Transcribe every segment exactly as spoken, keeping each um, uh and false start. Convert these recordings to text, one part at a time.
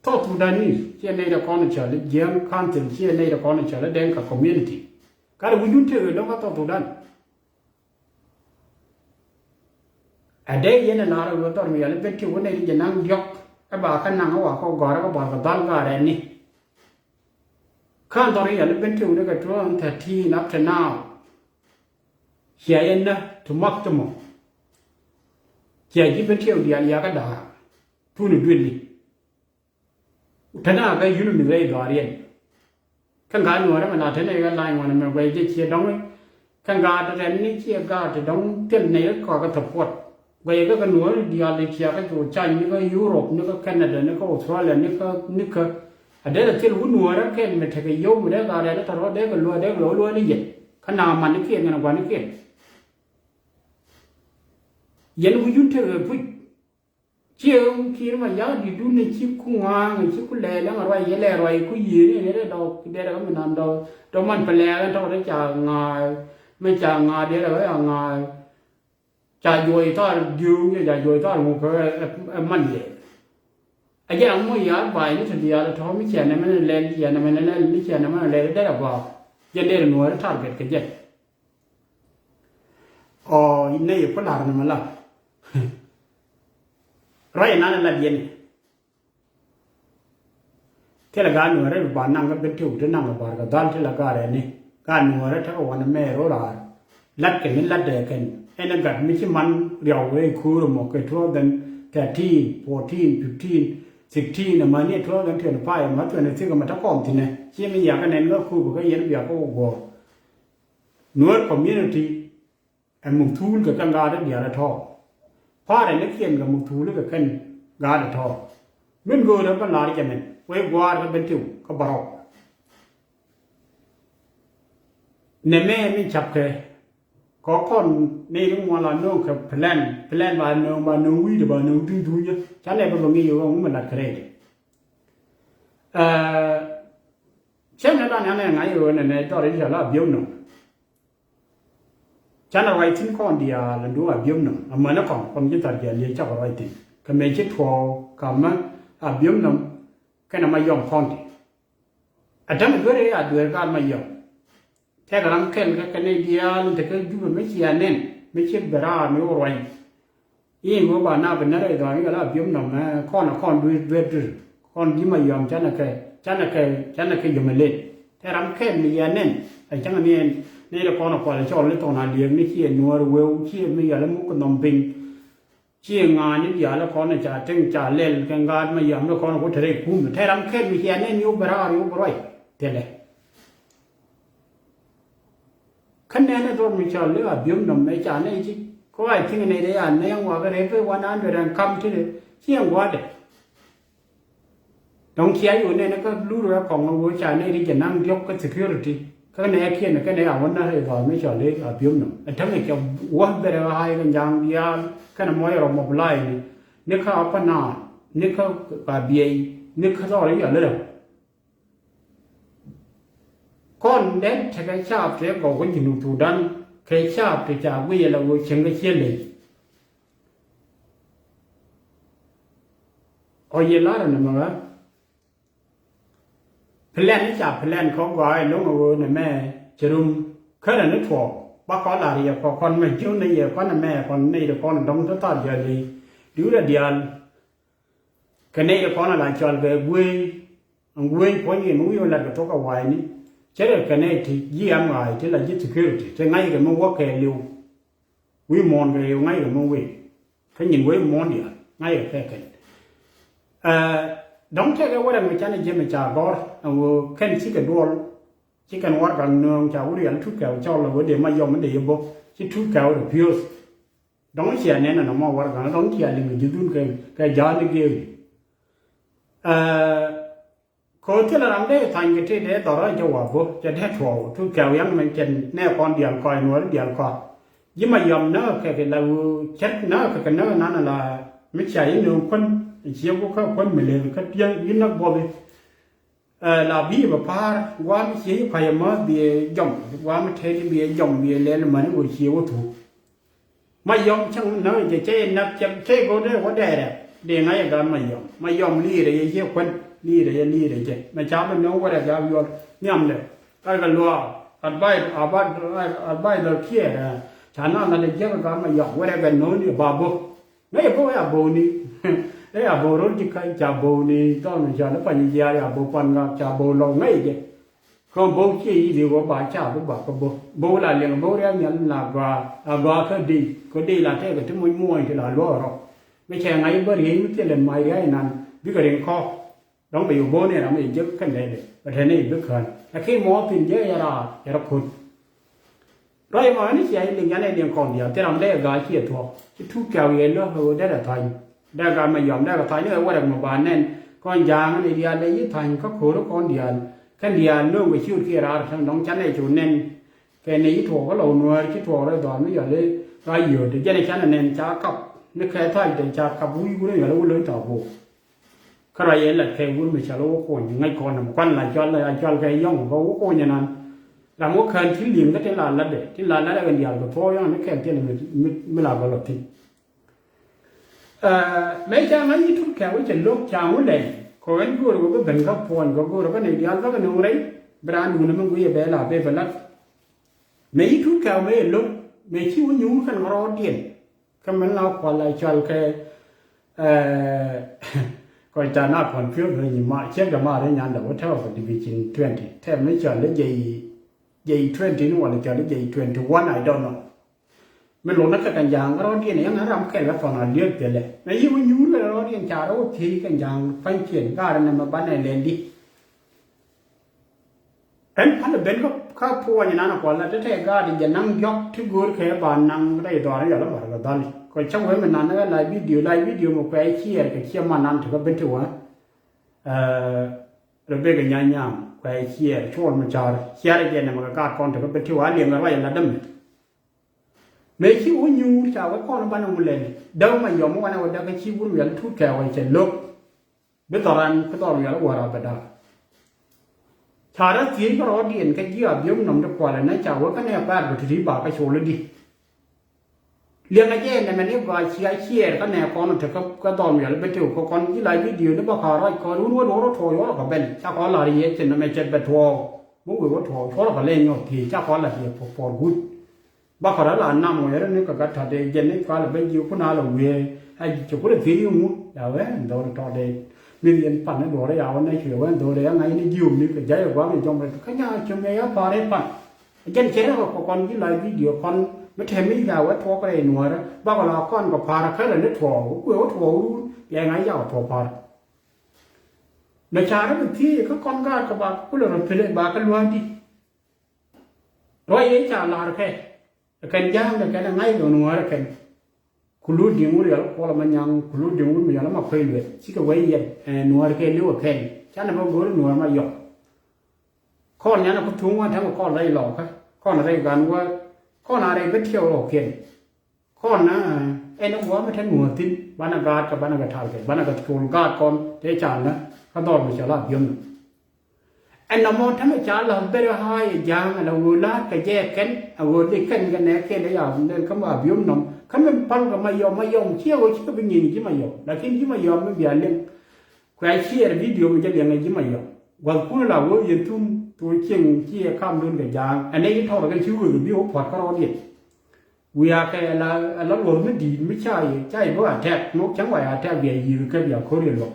South Sudanese ciɛ nɛy ti kɔn cɔl i̱ Jiɛŋ Council, ciɛ nɛy ti kɔn cɔl i̱ Denka community. Kä ri wi̱cdun tëëk ɛ dɔ̱ŋ kä South Sudan. Ɛ dee yɛn ɛ la̱r ɛ ɣöö dhɔr mi yɛl i̱ ben tiw wä nɛy ti jɛ naŋ diɔ̱k ɛ ba kä naŋ ɛ wa kɔ gɔ̱a̱r ɛ kɛ Bahr el Ghazal kä rɛɛni. Kä dhɔr yɛl i̱ ben tiw ni kɛ two thousand thirteen up to now. Cia yɛn nä ti muak ti mɔ. Cia ji̱ ben tiw diaal yakä da̱a̱r thun i̱ duëli. Te na bɛ yun mi rɛy dhɔaar yɛn. Kä ŋa̱a̱ nuɔ̱ɔ̱rä mɛ la te nɛy ɣä lany wanɛ mɛ guɛy jɛ ciɛ dɔ̱ŋ. Kä ŋa̱a̱ te rɛn ni ciɛ gaat te dɔ̱ŋ thil nɛy ɣä kɔakä thop puɔt. Guɛy kä kɛ nuɔ̱ɔ̱ri diaal ti ciakä cu cany ni kä Europe ni kä Canada ni kä Australia ni kä ni kä. A dee lɛ thil wä nuɔ̱ɔ̱rä kɛn mɛ tekɛ yio̱w mɛ dee gaat rɛn ni tɔ̱ rɔ dee kɛ luɔ̱ɔ̱ dee kɛ luɔ̱ɔ̱ luɔ̱ɔ̱ ni yɛn. Kä na man ni kiɛn ŋän a gua̱n ni kiɛn. Yɛn wi̱cdun tekɛ puc. Ciɛ Kiir Mayardit dun ni ci ku ŋua̱a̱ŋ ci ku lɛɛl ɛŋ ruac yɛ lɛ ruac ku yiëëni ni dee dɔk dee dɛ mi nan dɔk dɔk man pɛ lɛɛl ɛn tɔk dee ca ŋa̱a̱ mi ca ŋa̱a̱ dee dɛ ɣä a ŋa̱a̱ ca juɔc thar diööŋ yɛ ca juɔc thar ŋuk ɛ man yɛ. A jɛ aŋ moc ya̱a̱r ba̱a̱c ni te diaal tɔ̱ mi ciɛ nɛmɛ ni lɛl ciɛ nɛmɛ ni lɛl ni ciɛ nɛmɛ ni lɛl dee dɛ gɔaa jɛ dee dɛ nuɔ̱ɔ̱ri target kɛ jɛ. Ɔ nɛ yɛ ku la̱r ni mi la. Ruac inan lat yɛn. Thilɛ gaat nuɔ̱ɔ̱rɛ bi ba naŋ kä ben tiw ti naŋ kä Bahr el Ghazal thilɛ gaat rɛni. Gaat nuɔ̱ɔ̱rɛ tekɛ wanɛ mɛ ro̱raar. Lat kɛn ni lat dɛ kɛn ɛn ɛ gat mi ci man riaw wee ko̱o̱r ɛmɔ kɛ two thousand thirteen, fourteen, fifteen, sixteen ɛmɛ ni two thousand twenty-five ɛmɛ twenty-six ɛmɛ te kɔn thinɛ. Ci mi yakä nɛn kä ko̱o̱p kä yɛn bia kä wä guɔ̱ɔ̱r. Nuer community ɛ muk thuul kɛ kɛn gaat diaal ɛ tɔ̱. Pa̱a̱rɛ ni kiɛn kɛ muk thuul kɛ kɛn gaat ɛ tɔ̱. Min göörä bä la̱r jɛ mɛn wee gua̱a̱r kɛ ben tiw kä bärɔw. Nɛ mɛ min cap kɛ kɔ kɔn ni ri ŋuɔl a nööŋ kɛ plan, plan ba nööŋ ba nööŋ wi̱i̱dɛ ba nööŋ duny dunyä. Ca lɛ bä bä ŋi̱i̱c ɣöö ŋu mi lat kɛ rɛydɛ. Cäŋ ni dan yan ɛ ŋa̱c ɣöö nɛ nɛ dɔr i̱ cɛ la biöm nööŋ. Canɛ ruac thi̱n kɔn diaal ɛn duŋ Abiöm Nɔm amäni kɔn kɔn ji̱ thar jial liec cakɔ ruac thi̱n. Kɛ mëë ci tuɔɔk kamä Abiöm Nɔm kɛnɛ Mayɔm County. Ɛ täämɛ dueeri a dueer gaat Mayɔm. Tɛkɛ ram kɛl kä kɛ nɛy diaal in te kä Jubɛ mi cia nɛn mi ci bɛ raar mi wä ruac. I̱ ŋuɔ ba na bi nɛr ɛ dhɔaŋ i̱ kɛ la Abiöm Nɔm ɛ kɔn ɛ kɔn dui̱r duer dui̱r kɔn ji̱ Mayɔm canɛ kɛ canɛ kɛ canɛ kɛ yom ɛ lel. Tɛ ram kɛn mi yɛ nɛn ɛ cäŋ ni ɛn ni rɛ kɔn ɛ kual ɛ cɔl ni thɔn a liek ni ciɛ nuɔɔr weu ciɛ mi yal ɛ muk kɛ nɔm piny. Ciɛ ŋa̱a̱n ni diaal ɛ kɔn ɛ ca teŋ ca lɛl kɛ ŋa̱a̱t Mayɔm ni kɔn ɛ ku te rɛy kum. Tɛ ram kɛn mi yɛ nɛn yo̱ bɛ raar yo̱ bɛ ruac thilɛ. Kä nɛnɛ dhɔr mi cɔl i̱ Abiöm Nɔm ɛ ca nɛy ci kɔ a thiŋ nɛy dee a nɛy ɛn wakä rɛp ɛ one hundred ɛn kam ti dee ci ɛn gua̱dɛ. Dɔ̱ŋ cia yo̱o̱ nɛnɛ kä lur ɛ kɔŋ ɛ ɣöö ca nɛy ri jɛ naŋ diɔ̱k kä security kä nɛy kiɛn kä nɛy a wä na̱r ɛ dhɔr mi cɔl i̱ Abiöm Nɔm ɛ tämɛ cɛ wä bɛrɛ ɣa̱a̱c kɛ njaŋ diaal kɛnɛ mɔc ɛ rɔ mobilize ni ni kä Upper Nile ni kä Abyei ni kä dhɔr i̱ yɔl i̱ rɛw. Kɔn dee tekɛ caap tëë gɔw kä Junub Thudan kɛ caap tëë ca guic ala ɣöö cieŋ kä cië ley. Ɔ yɛ lar ni mɛ ɣä. Plan ni ca plan kɔ gɔaa ɛlɔ̱ŋ ɛ ɣöö nɛ mɛ cɛ rum känɛ ni tuɔɔk ba kɔn lar yɛ kɔ kɔn mɛ ji̱w ni yɛ kɔn ɛmɛ kɔn nɛy ti kɔn dɔ̱ŋ ti thar jɔl i̱ di̱wt ɛ diaal. Kɛ nɛy ti kɔn ala cɔal kɛ guey. Ɛn guey puɔ̱ny kɛ mi wi̱i̱ lat kɛ thok kɛ wa̱a̱cni. Cɛ rɛ kɛ nɛy ti ji̱ ɛm ɣaac ti la ji̱ security ti ŋa̱ckɛ mi wäk kɛ li̱w. Wi̱i̱ muɔ̱ɔ̱n kɛ li̱w ŋa̱ckɛ mi wee. Kä nyin wee muɔ̱ɔ̱n diaal ŋa̱ckɛ kɛ kɛn. Ɛ dɔ̱ŋ tɛkɛ wärɛ mi canɛ ji̱ mi ca gɔ̱r ɛn ɣöö kɛn cikɛ duɔl. Ci kɛn warɛgak nööŋ ca wut rial tut kɛw cɔl ɛ wee dee ma yɔm mi dee yɛ bok ci tut kɛw rɛ piöth. Dɔ̱ŋ cia nɛn ɛn ɛmɔ warɛgak ni dɔ̱ŋ cia liŋ ji̱ dhun kɛ kɛ ja̱a̱n i̱ geeri. Ɛ ko̱ thilɛ ram dee tha̱ny kɛ tëë dee dhɔr ɛ jɛ wa bo̱ cɛ dee tuɔɔk tu kɛw yaŋ mɛn cɛn nɛ kɔn diaal kɔc nuɔ̱ɔ̱ri diaal kɔa. Ji̱ ma yɔm näk kɛ kɛ la ɣöö cɛt näk kɛ kɛ näk nan ala mi cia yi nööŋ kuän cie ku kä kuän mi lëëk kä tiɛŋ yi näk buɔth i̱. Ɛ la bi̱i̱ bɛ pa̱a̱r gua̱a̱m cie yi pa̱y ɛmɔ biɛ jɔm gua̱a̱m tëëdi biɛ jɔm biɛ lɛl mäni wä cie wä thuuk. Ma yɔm cäŋ näk jɛ cɛ yɛ näk cɛ cɛ go̱o̱dɛ wä dɛɛrɛ. Dee ŋa̱c ɛ gat Mayɔm. Mayɔm li̱i̱rɛ yɛ ciɛ kuän, li̱i̱rɛ yɛ, li̱i̱rɛ jɛ. Mɛ ca bi nöŋ wɛrɛ ca bi yuɔr nhiamdɛ. Karkɛ luaak advice, advice, advice dɔ̱r kiɛɛr. Ca na lat ɛ jiäk ɛ gat Mayɔm wɛrɛ kɛ nööŋ ni ba bo̱k. Ŋäc ɛ bo̱k ɛ a bo̱k ni. Ɛ a bo̱k ro̱l ji̱ ka̱ny ca bo̱k ni. Thɔn mi ca ni pany jiaar a bo̱k pan ŋak ca bo̱k lɔk ŋäc ɛ jɛ. Kä bo̱o̱k ciɛ yi̱ dee wä ba ca bi bak kä bo̱o̱k. Bo̱o̱k la liɛŋ bo̱o̱k rial nhial la gɔaa, la gɔaa kä dee, kä dee la tɛɛk ti muc muɔ̱ɔ̱ny ti la luɔk rɔ. Mi cɛ ŋa̱c bä riey mi thilɛ mac riac inan bikɛ riŋ kɔk. Dɔ̱ŋ bɛ yo̱ bo̱o̱k ni ram mi jek kɛn lɛlɛ bɛ tɛn ni bi kään. Lakin mɔ thin jɛ yɛ raar yɛ rɔ ko̱t. Ruac mɔ ni cia i̱ liŋ yan ɛ liŋ kɔn diaal thil ram dee gaa ciɛ thuɔ̱k ci tuuk kɛw yɛ lä ɣöö dee rɛ tha̱ny. Dee gaa Mayɔm dee rɛ tha̱ny ni ɣɛ wɛrɛk mɔ ba nɛn kɔn ja̱a̱ŋ ni diaal dee yi tha̱ny kä ko̱r kɔn diaal. Kɛn diaal no̱o̱ŋ kɛ ciöt kiɛ raar tɛn dɔ̱ŋ canɛ cu nɛn. Kɛ ni yi tuɔɔk kä lɔw nuäär ci tuɔɔk rɛ dhɔaar mi yɔl i̱ raa yio̱o̱t jɛn ɛ canɛ nɛn ca kap ni kɛ tha̱a̱c dee ca kap wi̱i̱ wun yɔl i̱ wun lo̱ny tha̱a̱k bo̱o̱k. Kä ruac yɛ lat kɛ wur mi cɔl wä kony ŋäc kɔn nɛmɛ kuan la cɔl la cɔl kɛ yɔŋ bä wä kony ɛnan. Ram wä kään tin li̱eŋ kä tin la latdɛ tin la latdɛ kɛ diaal kɛ thuɔɔk yɔŋ ni kɛn thil mi mi la bä lɔ thi̱n. Mɛ ca ŋa̱c ni tut kɛ wä cɛ lo̱k ca ŋu lɛy kɔ ɣän go̱o̱r wä bä ben kä puɔ̱ny kɔ go̱o̱r bä ni diaal bä kɛ nuŋ rɛy. Bi raan duun mi guiyɛ bɛ la bɛ bɛ lat. Mɛ yi tut kɛ wä mɛ yɛ lo̱k mɛ ci wä nyuur kɛn ŋɔrɔɔdiɛn. Kä min la kual la cɔal kɛ kɔc ta na confuse ni ma ciek dɛ ma ri nyan dɛ wä tɛwä kɛ division twenty tɛm ni cɔal dɛ jɛ jɛ twenty ni wala cɔal dɛ jɛ twenty one, I don't know. Mi lon ni kɛ kɛ ja̱a̱ŋ rɔɔdiɛn yɛn ram kɛl kɛ thɔn a liep thilɛ mɛ yi wä nyuur kɛ rɔɔdiɛn ca rɔ wä thiec kɛ ja̱a̱ŋ pa̱nykiɛn gaar nɛ mɛ banɛ lɛn di. Ɛn pa̱n ɛ ben kä puɔ̱ny nan ɛ kual ɛ te tɛ gaat jɛ naŋ diɔ̱k ti go̱o̱r kɛ ba naŋ rɛy dhɔr yɔl ɛ bar kɛ dhali kɔ cäŋ wee mi nan ɛ la video la video mi kuɛ ciɛɛr kɛ ciɛ man nan te kä ben ti wä. Rebecca Nyanyam kuɛ ciɛɛr cuɔl mi ca̱r ciɛɛr jɛ nɛ mɛ kɛ gaat kɔn te kä ben ti wä a liɛŋ ɛ ruac ɛ la dämɛ. Mëë ci wä nyuur ca wä kɔn banɛ ŋu lɛl däk Mayɔm wanɛ wä däk kä ci wur wiɛl tut kɛ wä cɛ lo̱k. Bi dhɔran kä dhɔr wiɛl wä rap bɛ da̱k. Ca rɔ thiec kä rɔɔdiɛn kä ji̱ a biöm nɔm ti kualɛ nɛ ca wä kä nɛ pa̱a̱r bä ti̱ti̱ ba kä col i̱di. Liɛŋɛ jɛ nɛmɛ ni gɔaa cia ciɛɛr kä nɛ kɔn te kä dhɔr wiɛl bi tëw kä kɔn ji̱ la video ni bä ka ruac kɔn wun wä duɔr wä tuɔɔk yuɔr kɛ ben ca kɔn la riɛc cɛ nɛmɛ cɛ bɛ tuɔɔk. Mi wee wä tuɔɔk cuɔr kɛ lɛ nyɔk thiec ca kɔn la riɛc for good. Bakɔrä la nam wee rɛ ni kɛ gat tɔ̱ dee jɛn ni cualɛ ben jiök kun a lɛ wee a ji̱ cɛ kun a thiec i̱ ŋu ya wee ɛn dho̱r tɔ̱ dee. Mi riɛn pan ni duɔ̱ɔ̱r ya wä nɛ cuɛ wee ɛn dho̱r ya ŋa̱c ni jiök ni kɛ ja̱c ɛ gua̱a̱k ni jɔm rɛ kä nya cɛ mɛ ya pa̱a̱r i̱ pan. Jɛn cɛ rɛ kɛ kɔn ji̱ la video kɔn mi tɛm mi ya wee tuɔɔk rɛ i̱ nuɔ̱ɔ̱rä bakɔ la kɔn kɛ pa̱a̱r kä rɛ ni tuɔɔk kuɛ wä tuɔɔk run ya ŋa̱c ya wä tuɔɔk pa̱a̱r. Mɛ ca rɛ bi thiec kä kɔn gaat kɛ ba kulɛ rɔ pele ba kä lua̱a̱ndi. Ruac yee ca lar kɛ kɛn ja̱a̱ŋ kɛ kɛn ɛ ŋa̱c kɛ nuäärä kɛn. Ku lut di̱ŋ wur yɔl kuɔl ma nyaŋ ku lut di̱ŋ wur mi yɔl ma kuec lueth cikɛ wec yɛn ɛ nuäär kɛ li̱w ɛ kɛn canɛ bä go̱o̱r nuäär ma yɔk. Kɔn nyanɛ ku thuŋ wan tɛmɛ kɔn rɛy lɔkä kɔn rɛy gan wä kɔn a rɛy bä tiɛw rɔ kɛn. Kɔn na ɛn ɛ gua̱a̱ mi te nuɔ̱ɔ̱r thi̱n banɛ gaat kɛ banɛ kɛ tarkɛ banɛ kɛ col gaat kɔn tëë ca nä kä dhɔr mi cɔl a biöm nä. Ɛn nɔmɔ tämɛ ca la̱th beri ha̱a̱c ɛ ja̱a̱ŋ ala ɣöö la̱a̱t kɛ jɛ kɛn a ɣöö di kɛn kɛ nɛ kɛn ɛ ya lɛl kä ma biöm nɔm kä mi pal kɛ Mayɔm Mayɔm ciɛ ɣöö cikɛ bi nyieny ji̱ Mayɔm lakin ji̱ Mayɔm mi bia liŋ. Kuɛ ciɛɛr video mi jɛ liɛŋɛ ji̱ Mayɔm gua̱thkun la ɣöö yɛn thum thok cieŋ ciɛ kamdun kɛ ja̱a̱ŋ ɛn ɛ yi tɔr kɛn ci ɣöö bi wä pua̱t kärɔɔdiɛn. Wiaa kɛ la la luɔth mi di̱i̱t mi ca yi ca yi bä attack mi cäŋ wa ya attack bia yi̱i̱r kɛ bia ko̱r yɛ luɔk.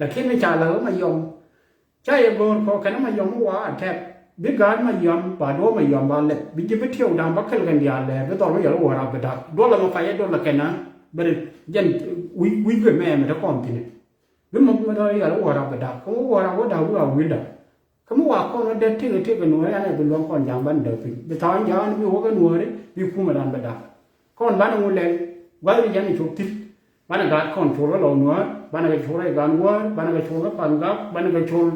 Lakin mi ca la ɣä Mayɔm ca yɛ go̱o̱r kɔ kɛn Mayɔm mi wa attack bi gaat Mayɔm ba duɔ̱ɔ̱p Mayɔm ba lɛp bi ji̱ bi tiɛw da̱ŋ ba kɛl kɛn diaal lɛ bi dhɔr mi yɔl wä rap bi da̱k duɔl la mi payɛ duɔl la kɛn a beri jɛn wi̱c wi̱c bi mɛɛmɛ te kɔn thi̱n. Bi mɔ mi dɔ̱ŋ yɔl wä rap bi da̱k kä wä rap wä da̱k wä a wi̱i̱ da̱k. Kä mi wa kɔn wä dee tëkɛ tëkɛ nuɔ̱ɔ̱ri an ɛ bi luɔ̱ŋ kɔn ja̱a̱ŋ ban däk piny bi tha̱a̱ŋ ja̱a̱ŋ bi wä kä nuɔ̱ɔ̱ri bi kumɛ dan bi da̱k. Kɔn banɛ ŋu lɛl gua̱th ri jɛn ɛ cop thi̱n. Banɛ gaat kɔn col wä lɔw nuäär banɛ kɛ col rɛy gan wäär banɛ kɛ col kä pan gak banɛ kɛ col.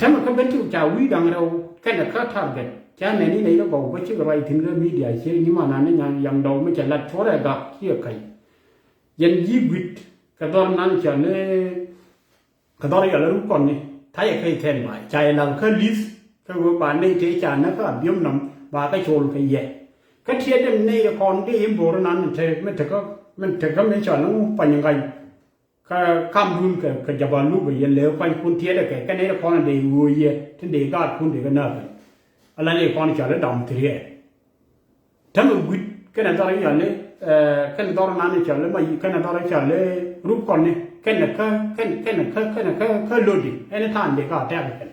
Tämɛ kä ben ti ca wi̱i̱ da̱ŋ rɛw kɛnɛ kä target ca nɛn inɛ ilɛ gɔw bä cikɛ ruac thi̱n kä media ciek nyiman nan ni nyan yaŋ dɔw mi cɛ lat col rɛy gak ciɛ ka̱c. Yɛn ji̱ gui̱t kɛ dhɔr nan ca ni. Kɛ dhɔr yɔl ruk kɔn ni ta̱yɛ kä itɛn ba ca yɛ la̱th kä li̱th kä ɣöö ba nɛy tëë ca näk kä a biöm nɔm ba kä col kɛ yɛ. Kä tiɛɛt den nɛy kɔn dee in bo̱o̱r nan te mi tekä mi tekä mi cɔl ni ŋu pany ŋa̱c. Kä kamdun kɛ, kɛ Jabal Luk bɛ yɛ lëë kuanykun tiɛɛdɛ kɛ, kɛn nɛy ti kɔn dee ɣöö yɛ tin dee gaatkun dee kɛ nääk kɛ. Ala nɛy kɔn cɔal i̱ Dam Thiriɛɛr. Tämɛ gui̱t kɛnɛ dhɔr i̱ cɔal i̱, eh, kɛnɛ dhɔr nan i̱ cɔal i̱ ma, kɛnɛ dhɔr i̱ cɔal i̱ rup kɔn ni kɛnɛ kä, kɛn, kɛnɛ kä, kɛnɛ kä, kä lodi ɛn i̱ ta̱a̱n dee ka tɛ̈k kɛn.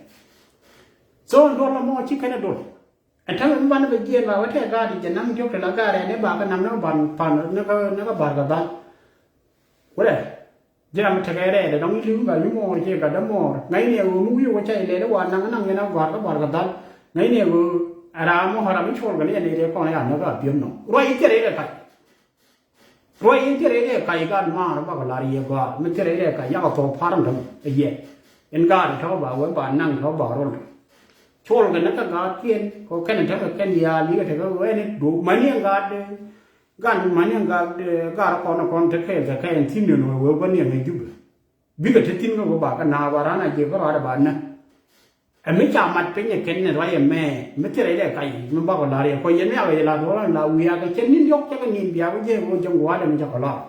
So ɛn duɔl ɛmɔ ci kɛnɛ dol. Ɛn tämɛ mi banɛ bɛ jiɛɛn ba wä tɛk gaat i̱ jɛ naŋ diɔ̱k ti la gaat rɛɛn i̱ ba kɛ naŋ ni kɛ ban pan ni kɛ, ni kɛ bar kɛ dhal. Wurɛ. Ji̱n ram mi tekɛ rɛɛdɛ dɔ̱ŋ i̱ li̱w ba wi̱i̱ muɔɔr ciɛ gat dämuɔɔr. Ŋäcni ɛ ɣöö mi wi̱i̱ wä ca ilɛl i̱ wa naŋ naŋ yɛn a gɔ̱a̱r kä bar kɛ dhal. Ŋäcni ɛ ɣöö ɛ ram mi ɣɔ̱r ram mi cuɔl kɛ ni yɛn ɛ rɛɛ kɔn ya näk a pi̱em nɔ. Ruac i̱ thil rɛy rɛ kac. Ruac i̱ thil rɛy rɛ kac i̱ gat maar bakɔ lar yɛ gɔ̱a̱r mi thil rɛy rɛ kac yakɔ thok pa̱r in däm ɛ yɛ. In gaat i̱ tɔ̱ ba wee ba naŋ tɔ̱ ba rol. Cuɔl kɛ ni kä gaatkiɛn kɔ kɛn in tekɛ kɛn yaal yikɛ tekɛ wee ni duɔ̱k mäni in gaat. Gan mani gat, eh, gar kɔn kɔn te kɛɛl kɛ kɛɛl thi̱n ni wee bä ni ŋäc Jubɛ. Bikɛ te thi̱n kä wee ba kä naath wa ran a jiɛ kä ruaadɛ ba nä. Ɛ mi ca mat piny ɛ kɛn ni ruac ɛmɛ mi thil rɛy dɛ kac mi bakɔ la̱r yɛ kɔ yɛn mi a wee la̱r wä la wiaa kɛ cɛ ni̱n yɔk cɛ kɛ ni̱n bia wä jiɛ wä jiɛ ŋuaadɛ mi cɛ kɔ la̱r.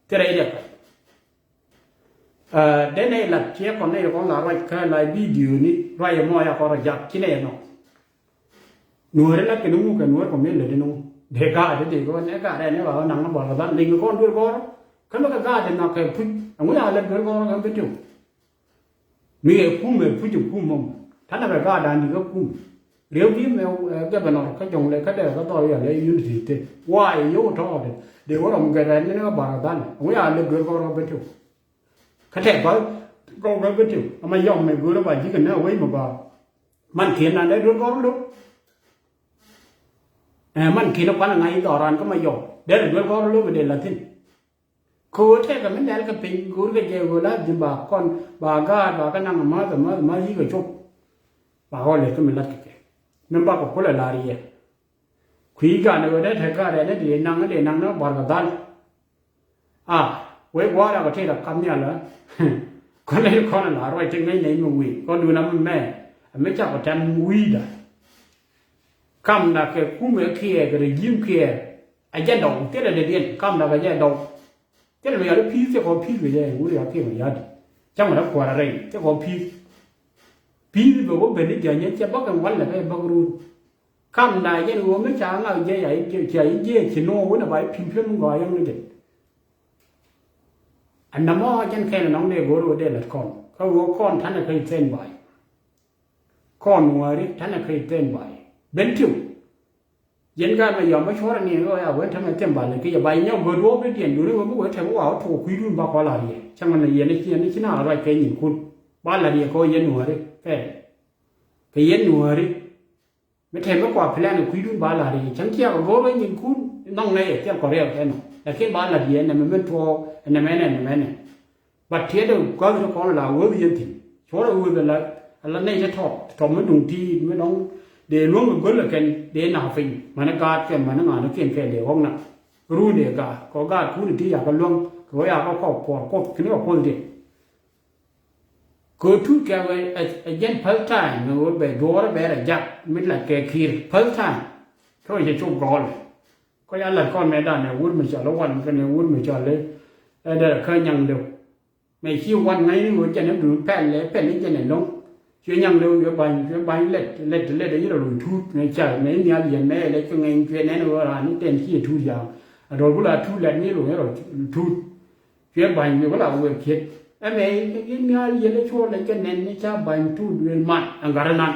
Thil rɛy dɛ kac. Ɛ, den nɛy lat ciɛ kɔn nɛy kɔn la ruac kä la bidio ni ruac ɛmɔ ya kɔn rɔ jak ci nɛy ɛnɔ. Nuääri la kɛn ŋu kɛ nuäär kɔ mi lät ni ŋu. Dee gaat dee kɛ wä nɛ gaat ɛn ɛ ba wä naŋ ni bɔl kɛ dhal liŋ kɔn duel gɔr. Kä mi kɛ gaat dee nhɔk kɛ puc ɛŋu ya lät duel gɔr kɛ bi tiw. Mi kɛ kum ɛ puc ɛ kum mɔm. Tanɛ kɛ gaat dan di kɛ kum. Riek bi mɛ, eh, governor kä jɔŋ lɛ kä dee kä dhɔr yɛl ɛ unity te. Wa ɛ yio̱w tɔɔdɛ dee wä rɔm gɛt ɛn ni kɛ bar kɛ dhal ɛŋu ya lät duel gɔr kɛ bi tiw. Kä tɛk bä gɔw bä bä tiw ama yɔm mɛ go̱o̱rä ba ji̱ kɛ nä wec mɛ ba. Man kiɛn nan dee duel gɔr lo̱k. Ɛ, man kiɛn kuan a ŋa̱c dhɔran kä ma yɔm dee duel gɔr lo̱k dee la thi̱n. Kɛ ɣöö tɛkɛ mi nɛl kɛ piny go̱o̱r kɛ jɛ ɣöö la ji̱ ba kɔn ba gaat ba kɛ naŋ ma̱th ma̱th ma̱th yi̱k kɛ cop. Ba ɣɔl lɛ kä mi lat kɛ kɛ mi bakɔ kulɛ lar yɛ. Kui̱ gan ɛ ɣöö dee tɛk gaat ɛ ni dee naŋ dee naŋ ni bar kɛ dhal. A wec gua̱a̱r a kɛ tëë la kam nhial ɛ. Kɔn nɛy kɔn la ruac ti ŋäc nɛy mi wi̱i̱ kɔn duun a mi mɛ. A mi cakɔ tɛm wi̱i̱da. Kamda kɛ kumɛ kiɛ kɛ rejim kiɛ. A jɛ dɔw thilɛ dee diɛn kamda kɛ jɛ dɔw. Thilɛ mi yal i̱ pi̱i̱th thikɔ pi̱i̱th kɛ jɛ wuri a kiɛ mɛ ya̱di. Cäŋ rɛ kuäärä rɛy thikɔ pi̱i̱th. Pi̱i̱th bɛ wä ben i̱ dia̱nyɛ cɛ bäkɛ walɛ bɛ bäk run. Kamda jɛn ɣöö mi ca ŋak jiɛc a jiɛc ci no̱o̱ŋ wänɛ ba ji̱ pi̱m pi̱em mi gɔaa yäŋ ni jɛn. Ɛn nɔmɔ jɛn kɛn nɔŋ dee go̱o̱r ɣöö dee lät kɔn kä ɣöö kɔn ta̱nɛ kä stand by. Kɔn wäri ta̱nɛ kä stand by ben tiw. Yɛn gaat mɛ yɔm bä cuɔrɛ ni ɣöö ya wen tämɛ stand by lät kä yɛ ba nyɔk go̱o̱r duɔ̱ɔ̱p ni diɛn duuni ɣöö mi wee tɛm wä wa wä tuɔɔk kui̱dun ba kɔ la riɛk cäŋ ni yɛn ni ci naath ruac kɛ nyinkun ba la riɛk kɛ ɣöö yɛn wäri kɛ kɛ yɛn wäri. Mi tɛm mi kua plan kui̱dun ba la̱r i̱ cäŋ tiak a go̱o̱r wä nyinkun nɔŋ nɛy ɛ thil kɔ riɛk ɛnɔ. Lakin ba la̱r yɛ nɛmɛ min tuɔɔk nɛmɛ nɛ nɛmɛ nɛ. But tiɛt ɛ gua̱th ni kɔn la wee wi̱i̱ ɛn thi̱n cuɔr ɛ wee ala ala nɛy ti tɔp tɔp mi duŋ tiit mi nɔŋ dee luäŋ kɛ göl ɛ kɛn dee nak piny mäni gaat kɛ mäni ŋa̱n kiɛn kɛ dee ɣɔ̱k nak. Run dee gaat kɔ gaatkun ti yakɛ luäŋ kɛ wä yakɛ kɔk puɔr kuɔth kini kɛ kuɔth dee. Kɛ ɣöö tut kɛ ɣöö ɛ jɛn päl ta̱a̱ny mi ɣöö bɛ duɔɔrä bɛ rɛ jak mi lat kɛ ki̱i̱r päl ta̱a̱ny. Kä ɣöö cɛ cop gɔɔl. Kä ya lat kɔn mɛ danɛ wur mi cɔl i̱ wan kɛnɛ wur mi cɔl i̱ ɛ dɛrɛ kä nyaŋ deu. Mɛ ci wan ŋa̱cni ɣöö jɛn i̱ dun pɛl ɛ pɛl i̱ jɛn i̱ lo̱ŋ. Cuɛ nyaŋ deu cuɛ ba̱ny cuɛ ba̱ny lɛt lɛt lɛt i̱ rɔ lo̱ŋ tuut mɛ ca mɛ i̱ nhial yɛn mɛ ɛ lɛt kɛ ŋɛny cuɛ nɛn ɣöö raan i̱ tɛn ci ɛ tuut ya̱a̱. A duɔl ku la tuut lɛt ni lo̱ŋ i̱ rɔ tuut. Cuɛ ba̱ny wi̱i̱ wä la wëë kiet. Ɛmɛ i̱ nhial yɛn i̱ cuɔl i̱ kɛ nɛn i̱ ca ba̱ny tuut duëël man ɛn gat inan.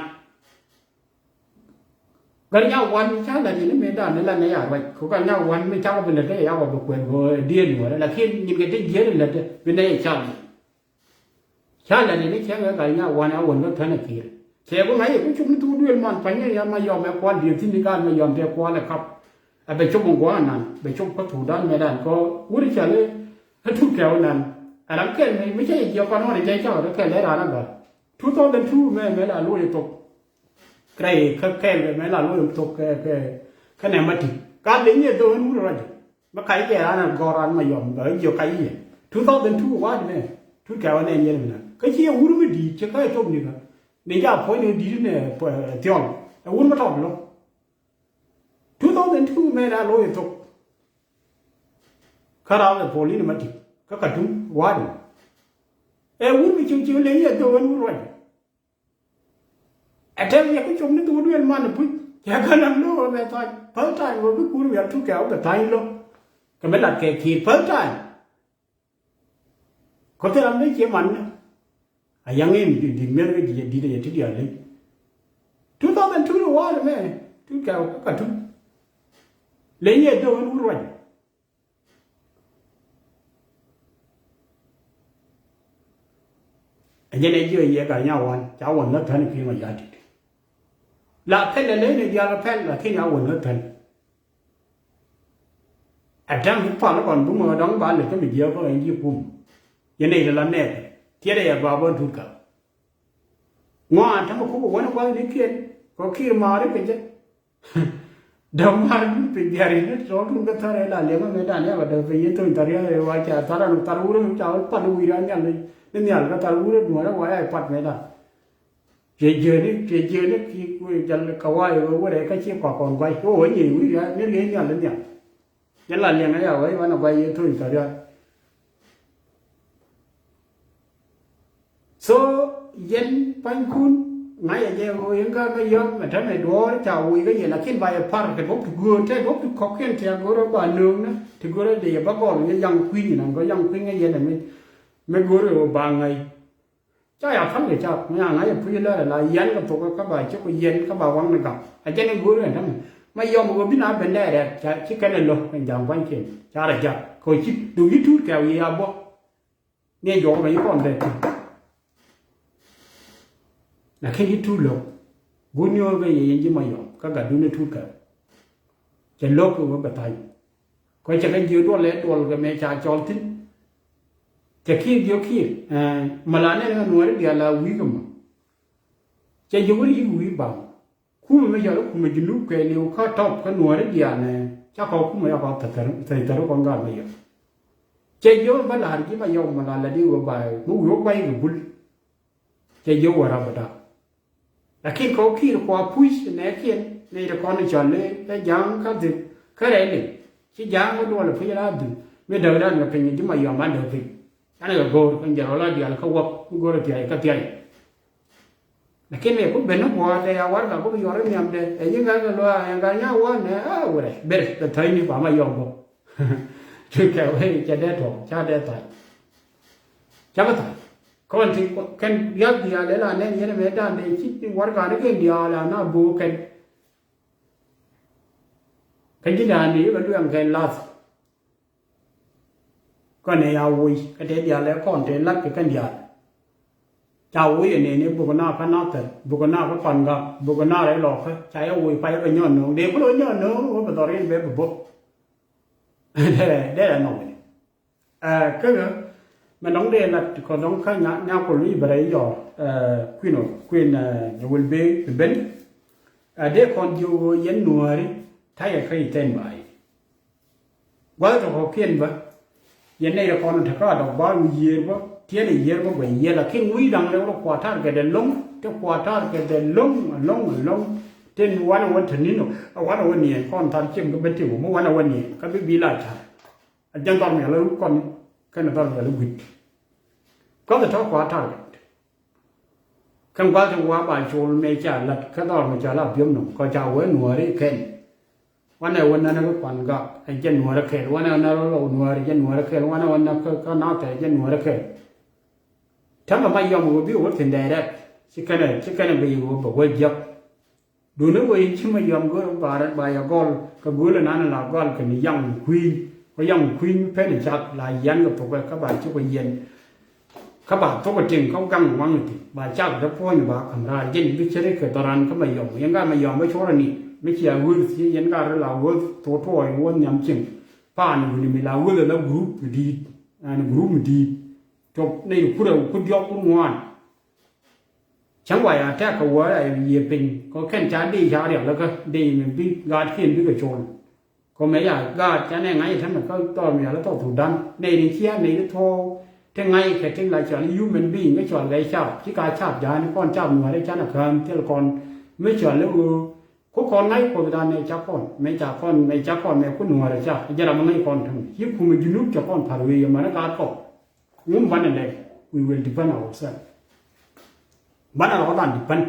Gat inya wan i̱ ca la̱t yɛn i̱ mëë dan i̱ la nɛy a ruac kɛ gat inya wan mi cakɔ bi lät i̱ yakɔ bi kuɛn kɛ diëël nuɔ̱ɔ̱rɛ lakin nyin kɛ ti jiëël i̱ lät i̱ bi nɛy i̱ cak. Ca lɛ ni ni cäŋ ɛ gat nya wan a wän kä känɛ ki̱i̱r. Cɛ bi ŋa̱c yɛ ku cuk ni thuk duël man pa̱ny ni ya ma yɔm ɛ kual diëëth thi̱n ni gaat ma yɔm tɛ kual ɛ kap. Ɛ bɛ cop in gua̱a̱n nan bɛ cop kä thuk dan mɛ dan kɔ wur cäl i̱ ɛ thuk kɛw nan. Ɛ ram kɛl mi mi cä yɛ jiɛk kɔn ɣɔn ɛ jɛ cak ɛ kɛl ɛ raan ɛ gat. Two thousand two mɛ mɛ la loc ɛ thok. Kɛ rɛy kä kɛl mɛ la loc ɛ thok kɛ kɛ kɛ nɛ ma ti. Ka leny ɛ dhok ɛn wur ɛ ruac. Mi kac kɛ raan a gɔr raan ma yɔm bɛ jiök kac i̱ yɛ two thousand two wa̱a̱ di mɛ tut kɛ wä nɛn yɛn mi na kä ci yɛ wur mi di̱i̱t cɛ kä cop ni kä ni ja puɔ̱ny ni di̱i̱t ni thiɔl ɛ wur mi tɔt lo̱. Two thousand two mɛ na lo̱ yɛ thok. Kä raal ɛ puɔl in ma ti. kä Katum wa̱a̱du. Ɛ wur mi cieŋ cieŋ leny yɛ dhok ɛn wur ruac. Ɛ tɛm yɛ kä com ni dhuk duël man ɛ puc cɛ kä naŋ lo̱o̱k ɛ mɛ tha̱a̱c päl ta̱a̱c wä bi kur wial Turkey wä bɛ tha̱a̱c lo̱k. Kɛ mi lat kɛ ki̱i̱t päl ta̱a̱c. Kɔ thil ram ni cie man ni a yaŋ in di̱t miɛr kɛ ji̱ jɛ di̱t ɛ yɛ ti diaal leny. Two thousand two ni wa̱a̱ mɛ Turkey wä kä Katum. Leny yɛ dhok ɛn wur ruac. Ɛ jɛn ɛ jiɔ yɛ gat nya wan ca wän lä tän pi̱i̱ mɛ ya dit. La pɛl ɛ leny ni diaal pɛl lakin ya wän lä tän. Ɛ tɛm pal kɔn bumɛ dɔ̱ŋ ba lɛ kä mi jiɛ kɔ ɛn ji̱ kum. Yɛn ɛ yɛ la nɛɛk tiɛt ɛ yɛ ba bä tut ka. Ŋuan tämɛ kuk wän kuath ni kiɛn kɔ ki̱i̱r maari kɛ jɛ. Dämaar ni piny diaar in ni tɔ̱ tun kä thar ila liɛŋä mëë dan yaka däk piny in thony thar yaka wa ca thar an thar wurä mi ca wä pat ni wi̱i̱ ran nhial ni nhial kä thar wurä duɔ̱ɔ̱rä wa ya pat mëë dan. Piɛ jiäni piɛ jiäni ki jal ka wa yɛ wä wä rɛy kä ci kɔak kɔn guay wä wä nyiey wi̱i̱ ran ni riey nhial ni nhial. Jɛ la liɛŋä ya wä i̱ wanɛ guay in thony thar yaka. So yɛn pua̱nykun ŋa̱cɛ jɛ ɣöö yɛn kä kä yɔ̱k mɛ tɛmɛ duɔ̱ɔ̱r ca woc kä yɛn lakin ba yɛ par kɛ duɔ̱p ti göör tɛ duɔ̱p ti kɔ̱kiɛn ti a go̱rä ba nööŋnä ti go̱rä dee yɛ bä gɔl yɛ yaŋ kui̱ny inan gɔ yaŋ kui̱ny kä yɛn ɛmɛ. Mɛ go̱rä ɣöö ba ŋäc ca ya päl kɛ ca mi a ŋa̱cɛ puc lärɛ la yɛn kɛ thok kä ba cok kɛ yɛn kä ba waŋ ni gam a jɛn ɛ go̱rä ɛn tɛmɛ. Mɛ yɔm ɣöö bi na ben dee rɛt ca ci kɛn ɛ lo̱k ɛn ja̱a̱ŋ pua̱nykiɛn ca rɛ ja̱k kɛ ɣöö ci duk yi tuut kɛ wi̱i̱ a bä. Ni jɔk mɛ yi kɔn dee ti. Lakin yi tuut lo̱k. Gun ni ɣöö kɛ yɛ yɛn ji̱ ma yɔm kä gatdu ni tuut kɛ. Cɛ lo̱k kɛ ɣöö bɛ tha̱a̱ny. Kɔ cɛ kɛ jiö duɔl lɛ duɔl kɛ mɛ ca cɔl thi̱n. Cɛ ki̱i̱r jiö ki̱i̱r. Mɛ la nɛn ɣä nuääri diaal la wi̱i̱ kɛ mɔ. Cɛ jiö wä yi̱k wi̱i̱ baŋ. Kumɛ mi cɔal i̱ kumɛ Junub kɛɛliw kä tɔp kä nuɔ̱ɔ̱ri diaal nɛ ca kɔk kumɛ ca kɔk thäthäri kɔn gaat mi yɔk. Cɛ jiök in bä la̱r ji̱ ma yɔk mi la lɛ di wä ba̱a̱ mi wi̱i̱ wä guay kɛ bul. Cɛ jiök wä rap bä da̱k. Lakin kɔk ki̱i̱r kua puc nɛɛkiɛn nɛy ti kɔn cɔl i̱ ɛ ja̱a̱ŋ kä dhil kä rɛy liŋ ci ja̱a̱ŋ wä duɔl i̱ puc la dhil mi däk dan kɛ piny ji̱ ma yɔk ban däk piny. Canɛ kɛ go̱o̱r kɛ jɛ rɔl a diaal kä wäk mi go̱o̱r a thia̱a̱c kä thia̱a̱c. Lakin ɛ ku ben ni guɔ̱ɔ̱r tɛ ya warɛga ku bi yuɔr ni nhiamdɛ ɛ ji̱ gat kɛ luaak ɛ gat nya wä nɛ a wurɛ ber kɛ thäcni ba ma yɔm bä. Kɛ wee cɛ dee tuɔk ca dee thac. Ca bi thac kɔn ti kɛn riath diaal ɛ la nɛn yɛn ɛmɛ dan dee ci warɛga ni kɛn diaal a na bo̱o̱ kɛn. Kä ji̱ dan dee bɛ luɛŋ kɛn lath. Kɔn ɛ ya woc kä tëë diaal ɛ kɔn tëë lat kɛ kɛn diaal. Ca woc ɛ nɛn ɛ buk na kä nathɛr buk na kä kɔn gak buk na rɛy lɔkä ca yɛ woc pay kɛ nyɔn no̱o̱ŋ dee kulɛ nyɔn no̱o̱ŋ wä bɛ dhɔr in bɛ bi bok. Dee rɛ nɔŋ ni. Ɛ kä ɣä mɛ nɔŋ dee lat kɔ dɔŋ kä nya nya kol i̱ bɛ rɛy yɔr. Ɛ kui̱n ɔ kui̱n ɛ nyɛ wel bee bi ben. Ɛ dee kɔn jiök ɣöö yɛn nuääri ta̱yɛ kä i̱ thɛn ba̱a̱ i̱. Gua̱th tɔ̱ kɔ̱kiɛn bä. Yɛn nɛy rɛ kɔn te kä a dɔk bä wi̱i̱ yiëër bä tiɛn ɛ yiëër bä guɛc yiëër lakin wi̱i̱ da̱ŋ rɛw rɛ kua ta̱r kɛ dɛ lo̱ŋ te kua ta̱r kɛ dɛ lo̱ŋ lo̱ŋ lo̱ŋ. Te wanɛ wä te ni̱n ɔ wanɛ wä niɛn kɔn thar cieŋ kä bä te wä mi wanɛ wä niɛn kä bi bi la ca̱r. A jɛn dhɔr miɛl rut kɔn kɛn dhɔr miɛl rut gui̱t. Gua̱th tɔ̱ kua ta̱r kɛ. Kɛn gua̱th ti wa ba col mëë ca la̱t kä dhɔr mi ca la biöm nɔm kɔ ca wee nuääri kɛn. Wanɛ wä nɛn kä kuan gak ɛ jɛ nuäärä kɛɛl wanɛ wä nɛn rɔ lɔw nuäärä jɛ nuäärä kɛɛl wanɛ wä nɛn kä nathɛ jɛ nuäärä kɛɛl. Täŋkɛ ma yɔm wä bi wä thi̱n dɛɛrɛk ci kɛnɛ ci kɛnɛ bi wä bɛ wä jiäk. Duundä wä in ci ma yɔm go̱r ba rɛt ba yɛ gɔl kɛ go̱o̱lɛ nan la gɔl kɛ ni yaŋ kui̱ny kɛ yaŋ kui̱ny mi pen cak la yɛn kɛ thokɛ kä ba ci kɛ yɛn. Kä ba thok ɛ tiŋ kä gaŋ waŋ ɛ ti ba cak dee puɔ̱ny ba ka̱m raar jɛn bi cɛ ri kɛ dhɔran kä ma yɔm yɛn gaa ma yɔm bä cuɔrɛ ni mi cia wur thiec yɛn gaa ri la wur thok tuɔɔc wä nhiam cieŋ. Paan wuni mi la wur ɛ la gurup mi di̱i̱t ɛn gurup mi di̱i̱t. Cop nɛy kur ɛ kur diɔk kur ŋuan. Cäŋ wa ya tɛk kɛ wäär a yiëë piny kɔ kɛn ca dee ca rial kä dee mi bi gaatkiɛn bikɛ col. Kɔ mɛ ya gaat ca nɛ ŋa̱c ɛ tämɛ kä thɔɔk mi yal kä thɔɔk thuk da̱ŋ nɛy ri cia nɛy ri thuɔɔk ti ŋa̱c kɛ tin la cɔal i̱ human being kä cɔal kɛ cap ci ka cap ja̱a̱ni kɔn cap nuäärä canɛ kään thil kɔn mi cɔal i̱ ɣöö ku kɔn ŋa̱c kuɔth dan nɛ ca kɔn mɛ ca kɔn mɛ ca kɔn mɛ ku nuäärä ca jɛ ram mi ŋa̱c kɔn tuŋ ci kumɛ Junub ca kɔn pa̱r wee yɛ mänä gaat kɔ. Ŋun banɛ lɛ, we will defend ourselves. Banɛ rɔ lan defend.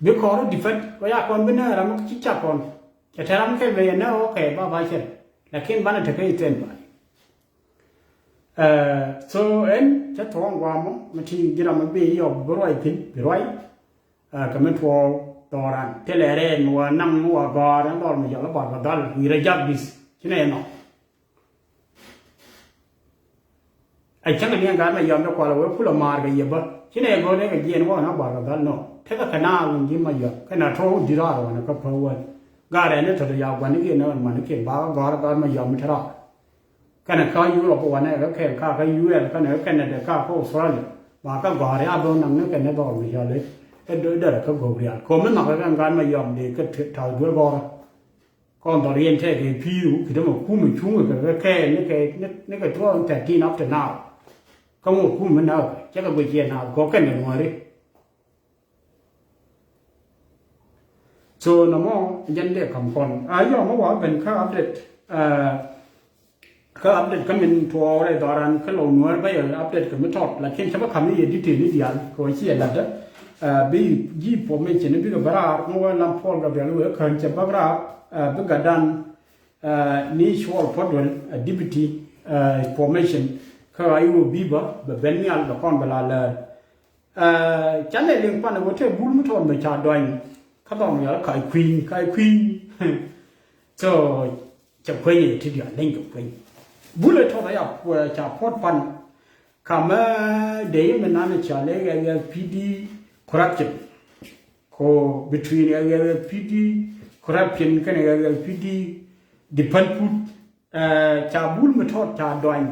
Bi kɔr defend kɔ ya kɔn bi nɛ ram ci ca kɔn. Cɛ tɛ ram kɛ bɛ yɛ nɛ, okay, ba ba cɛ. Lakin banɛ tekɛ stand by. So ɛn cɛ tuɔɔŋ guamɔ mi ti ji̱ ram mi bi yɔk bi ruac thin bi ruac. Kɛ mi tuɔɔk dhɔran thilɛ rɛɛn mi wa naŋ mi wa gɔ̱a̱r ɛn dhɔr mi jɔl i̱ Barkadhal, we reject this. Ci nɛ nɔ. A cäŋ ni ɛn gaat Mayɔm dee kual a wee kulɛ maar kɛ yɛ bä. Ci nɛ go̱o̱r ni kɛ jiɛn wä na Barkadhal nɔ. Tekɛ kɛ naath wun ji̱ Mayɔm kɛn a tuɔɔk di̱t raar wä na kä päwän. Gaarɛ ni tɔ̱tɔ̱ ya gua̱n ni kiɛ ni ɣän man ni kiɛ ba kä gɔ̱a̱r gaat Mayɔm mi te raar. Kɛnɛ kä Europe wanɛ kä kɛn ka kä U S kɛnɛ kä Canada ka kä Australia. Ba kä gɔ̱a̱r ya bä naŋ ni kɛn ni dhɔr mi yɔl i̱ derɛ kä go̱o̱k rial ko̱mi nhɔk kɛ kɛn gaat Mayɔm dee kä ta̱th duel gɔ̱rä. Kɔn dhɔr yɛn tɛk kɛ pi̱i̱r wä ki̱t ɛmɛ kumɛ cuŋ kɛ kɛ kɛɛl ni kɛ ni kɛ two thousand thirteen up to now. Kä ŋot kumɛ naath cɛ kɛ guic yɛn naath kɔ kɛn kɛ nuääri. So nɔmɔ jɛn dee kam kɔn a yɔmɔ wa ben kä update. Kä update kä min tuɔɔk rɛy dhɔran kä lɔw nuäär bä yɛ update kɛ mi tɔt, lakin cä bä kam ni yɛ detail ni diaal kɛ wä ci yɛ latdä. Bi ji̱ information ni bikɛ bä raar mi wä lam Paul Gabriel wee kään cɛ bä raar. Bi gatdan ni Cuɔl Puɔt Duel a deputy information kä ɣa̱c wä bi bä bɛ ben nhial bɛ kɔn bɛ la lɛɛr. Canɛ liŋ pan ɛ wä tëë bul mi tɔt mɛ ca dɔny kä dhɔm yɔl kac kui̱ny kac kui̱ny. So cɛ kueny ɛ ti diaal leny kɛ kueny. Bul ɛ tɔt aya ca puɔt pan kamɛ dee mi nan ɛ ca lɛ ɣɛl ɣɛl P D corruption. Ko between ɣɛl ɣɛl P D corruption kɛnɛ ɣɛl ɣɛl P D defend put. Ca bul mi tɔt ca dɔny.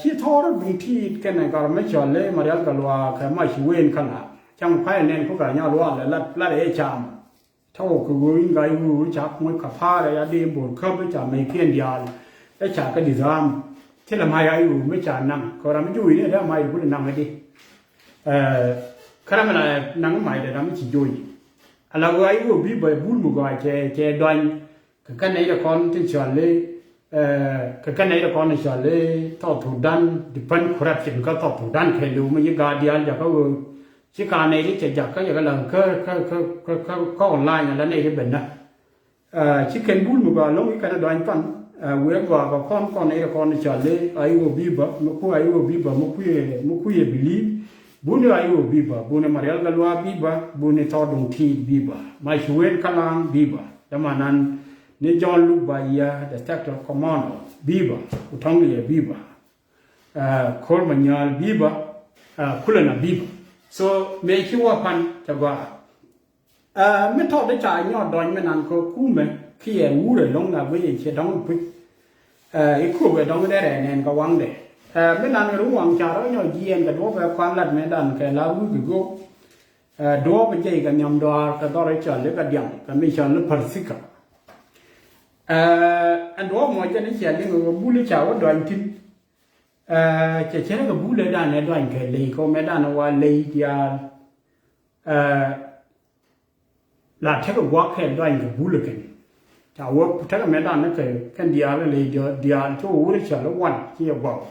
Ci thɔɔr duŋ ti̱i̱t kɛnɛ gat mi cɔl i̱ Marial Gatluak kɛ Mac Wen kä la cäŋ pay nɛn ku Gatnyal Lual ɛ lat lat ɛ cam. Tɔk kɛ ɣöö in gat i̱ ɣöö ca kuŋ i̱ kapaarɛ ya dee bor käp i̱ ca mɛykiɛn diaal. Ɛ ca kä disarm thilɛ mac ya i̱ ɣöö mi ca naŋ kɛ ram mi joc ni dee mac i̱ kul naŋ i̱di. Kä ram mi la naŋ mac dee ram mi ci joc. Ala ɣöö ya i̱ ɣöö bi bɛ bul mi gɔaa cɛ cɛ dɔny. Kɛ kɛn nɛy ti kɔn ti cɔl i̱ kɛ kɛn nɛy ti kɔn ti cɔl i̱ South Sudan defend corruption kä South Sudan kɛɛliw mi ci gaat diaal jakä ɣöö ci ka nɛy ti cɛ jakä jakä la kä kä kä kä kä online ala nɛy ti ben na. Ci kɛn bul mi gɔaa lo̱ŋ i̱ kɛn i̱ dɔany pan wëë gɔaa kɛ kɔn kɔn nɛy ti kɔn ti cɔl i̱ ayi wä bi̱i̱ bä mi ku ayi wä bi̱i̱ bä mi ku yɛ mi ku yɛ believe. Buni ayi wä bi̱i̱ bä buni Marial Gatluak bi̱i̱ bä buni Thɔɔduŋ Ti̱i̱t bi̱i̱ bä Mac Wen Kalaŋ bi̱i̱ bä. Dämanan ni John Luk Ba Yia the sector commando bi̱i̱ bä ku Tɔŋ Liɛ bi̱i̱ bä. Kol Manyal bi̱i̱ bä kulɛ na bi̱i̱ bä. So mëë ci wä pan cɛ gɔaa. Mi tɔt di ca nyɔɔt dɔny mi nan kä kumɛ kiɛ wurɛ lo̱ŋ la guic in ciɛ dɔŋ puc. I̱ kup ɛ dɔŋ dee rɛɛ nɛn kɛ waŋdɛ. Mi nan ru waŋ ca rɔ nyɔɔt jiɛɛn kɛ duɔ̱p ɛ kuan lat mëë dan kɛ la wi̱i̱ bi go̱o̱k. Duɔ̱ɔ̱p jɛy kɛ nhiam dɔaar kɛ dhɔr i̱ cɔl i̱ kɛ diaŋ kɛ mi cɔl i̱ Parsika. Ɛn duɔ̱ɔ̱p mɔ jɛn i̱ cɔl i̱ ŋɛ wä bul i̱ ca wä dɔany thi̱n. Cɛ cɛ rɛ kɛ bul ɛ dan ɛ dɔany kɛ ley kɛ wä mɛ dan ɛ wa ley diaal. La tekɛ gua̱k kɛ dɔany kɛ bul ɛ kɛn. Ca wä tekɛ mɛ dan ɛ kɛ kɛn diaal ɛ ley diaal cɛ wä wur i̱ cɔl i̱ wan ci ɛ gua̱k.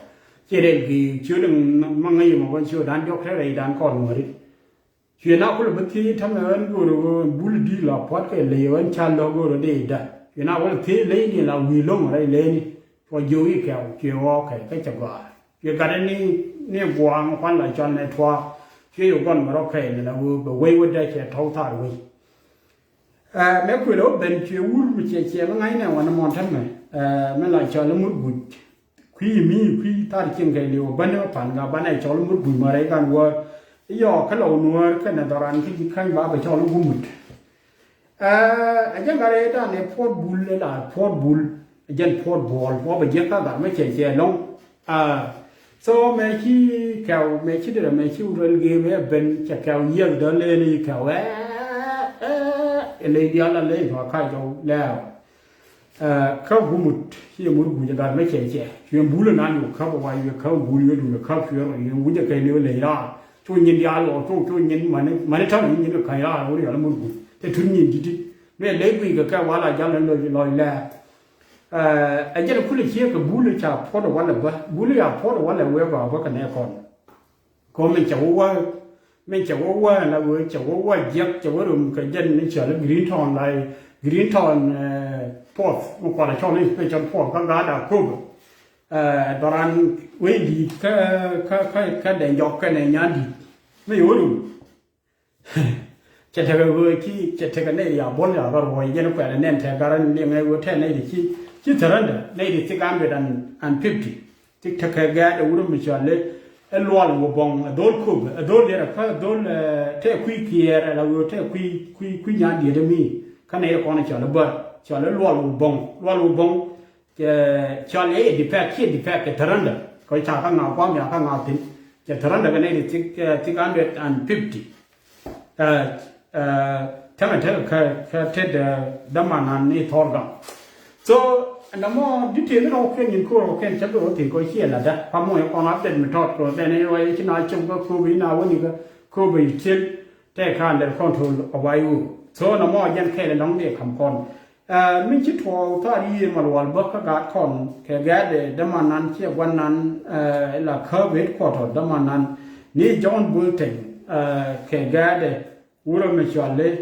Ci rɛl gee ciö liŋ ma ŋäc mɔ bä ciö dan diɔk tekɛ rɛy dan kɔn ŋuäri. Cuɛ na kulɛ bi thiec tämɛ ɣän go̱o̱r ɣöö bul di̱i̱t la pua̱tkɛ ley ɣän ca lɔ̱k go̱o̱r ɣöö dee i̱da. Cuɛ na kulɛ thiec ley ni la wi̱i̱ lo̱ŋ rɛy ley ni. Cuɔ jiök i̱ kɛw cuɛ ɣɔɔk kɛ kä cɛ gɔaa. Cuɛ gatdɛ ni ni gua̱a̱ŋ kuan la cɔl nɛ tuaak. Cuɛ yɛ gɔn mɛ rɔ kɛɛl ni la ɣöö bɛ wec wädɛ cɛ tɔ̱w thaar wec. Mɛ kuël ɣä ben cuɛ wur mi cɛ cɛ mi ŋa̱cnɛ wanɛ mɔn tämɛ. Mɛ la cɔl i̱ mur guc. Kui̱ mi kui̱ thar cieŋ kɛ liw bändä pan ga banɛ cɔl mur gui̱c ma rɛy kan wä. Yɔ kä lɔw nuäär kɛnɛ dhɔran kä ji̱ käny ba bɛ cɔl gumut. Ɛ jɛn ka rɛy dan ɛ puɔt bul ɛ la puɔt bul. Ɛ jɛn puɔt buɔl wä bɛ jiɛk ka gar mɛ cɛ cɛ lɔŋ. So mɛ ci kɛw mɛ ci derɛ mɛ ci wurɛl gee mɛ ben cɛ kɛw yiɛk dä leen i̱ kɛw ɛ ɛ ley dial a ley thua ka jɔw lɛɛw. Kä gumut ci yɛ mur guc ɛ gat mɛ cɛ cɛ cuɛ bul ɛ nan yɛ wä käp ɛ wa yɛ käp bul yɛ dul ɛ käp cuɛ rɔ yɛ guc ɛ kɛ ni wä ley raar cu nyin diaal ɔ cu cu nyin mani mani ta̱ŋ nyin kɛ käny raar wä rial mur guc te tut nyin di̱t i̱ mɛ ley guic kɛ kɛ wal a jal ɛn lɔc lɔc lɛɛr. Ɛ jɛn kulɛ ciek kɛ bul ca puɔt walɛ bä, bul ca puɔt walɛ wee ba bä kɛ nɛ kɔn. Kɔ min cɛ wä wä, min cɛ wä wä la wee cɛ wä wä jiɛk cɛ wä rum kɛ jɛn ni cɔl Green Town la Green Town, ɛ, puɔth mi kualɛ cɔl ni special puɔth kä gaat Akobo. Ɛ, dɔran wee di̱i̱t kä, kä, kä, kä dɛ jɔk kɛnɛ nyan di̱i̱t mi wä rum. Cɛ tekɛ ɣöö ci cɛ tekɛ nɛy ri a buɔ̱l ri a ɣɔr ɣɔɔ yɛn kuɛl nɛn tɛ gar ni liŋɛ ɣöö tɛ nɛy ri ci, ci thärändä nɛy ri thi̱k hundred and fifty. Thi̱k tekɛ gɛɛt ɛ wurä mi cɔal i̱ ɛ lual wä bɔŋ ɛ dhol köp ɛ dhol yɛrɛ kä ɛ dhol, ɛ, tɛ kui̱ kiɛɛr ɛ la ɣöö tɛ kui̱, kui̱, kui̱ nyan diet ɛ mi kä nɛy ri kɔn ɛ cɔal i̱ bär cɔal i̱ lual wä bɔŋ, lual wä bɔŋ. Cɛ cɔl i̱ defect, ci defect kɛ thärändä kɛ ca kä ŋa̱ kua̱m ca kä ŋa̱ thi̱n. Cɛ thärändä kɛ nɛy ti thi̱k, ɛ, thi̱k hundred and fifty. Ɛ, ɛ, tämɛ tekɛ kɛ, kɛ tet, ɛ, dämanan ni thɔr gam. So nɔmɔ detail ni rɔw kɛn nyin ko̱r rɔw kɛn cä bi rɔw thi̱n kɔ ciɛ latdä. Pamɔ i̱ kɔn update mi tɔt kɔ bɛn i̱ rɔy ci na cop kä kööb i̱ na wäni kä kööb i̱ tiel tɛ ka under control of I O. So nɔmɔ jɛn kɛɛl in dɔ̱ŋ dee ka̱m kɔn. Ɛ, min ci tuɔɔk thar yiëë Malual bä kä gaat kɔn kɛ gɛɛt ɛ dämanan ciɛ gua̱nan, ɛ, la käp headquarter dämanan ni John Bolton, ɛ, kɛ gɛɛt ɛ wurä mi cɔal i̱,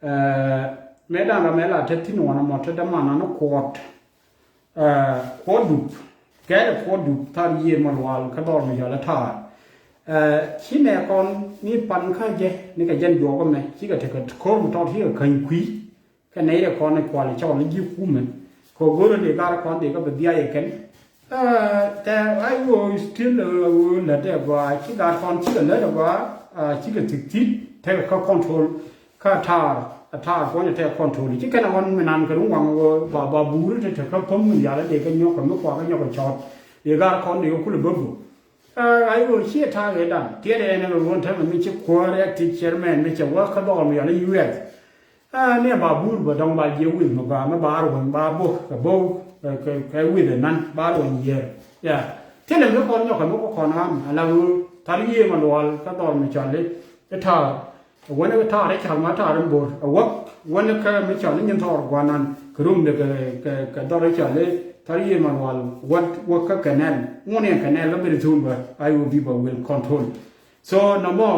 ɛ, mëë da̱ŋ ram ɛ la te thi̱n wanɛ mɔ te dämanan ni Kuɔt, ɛ, Kuɔt Dup. Gɛɛt ɛ Kuɔt Dup thar yiëë Malual kä dhɔr mi cɔal i̱ Taar. Ɛ, ci nɛ kɔn ni pan kä jɛ ni kɛ jɛn juɔk ɛmɛ cikɛ tekɛ ko̱r mi tɔt cikɛ käny kui̱. Kɛ nɛy rɛ kɔn ɛ kual cɔl i̱ ji̱ kumɛ kɛ go̱rä ni gar kɔn dee kä bi dhiay ɛ kɛn. Ɛ, tɛ I O still, ɛ, lät ɛ gɔaa ci gar kɔn cikɛ lät ɛ gɔaa, ɛ, cikɛ thi̱k thi̱t tekɛ kä control kä Taar, ɛ, Taar kuɔnyɛ tekɛ control ci kɛn ɛ ɣɔn mi nan kɛ ruŋ waŋ ɛ ba, ba buuri te te kä päm mi yalä dee kɛ nyɔk kɛ mi kua kɛ nyɔk kɛ cɔɔt dee gar kɔn dee kɛ kulɛ bä bä. Ɛ, I O ciɛ ta̱a̱ ɣëëdan tiɛɛt ɛn ɛ ɣöö tämɛ mi ci kuäär ɛ ti chairman mi cɛ wä kä dhɔɔl mi yɔl i̱ U S. Ɛ, ni ba buur bä dɔ̱ŋ ba jiɛ wi̱i̱ mi ba mi ba ruɔ̱ny ba bo̱k kɛ bo̱k kɛ, kɛ, kɛ wi̱i̱ nan ba ruɔ̱ny yiër. Ya. Thilɛ mi kɔn nyɔk kɛ mi kɔ kɔn ɣam ala ɣöö thar yiëë Malual kä dhɔɔl mi cɔl i̱ ta̱a̱. Wäni kɛ ta̱a̱r i̱ cak ma ta̱a̱r in bo̱r ɛ wäk wäni kä mi cɔl i̱ nyin thɔɔr gua̱nan kɛ rum de kɛ, kɛ, kɛ dhɔr i̱ cɔl i̱ thar yiëë Malual wäk, wäk kä kɛnɛl ŋun yɛn kɛnɛl kä beri thun bä I O B bä will control. So nɔmɔ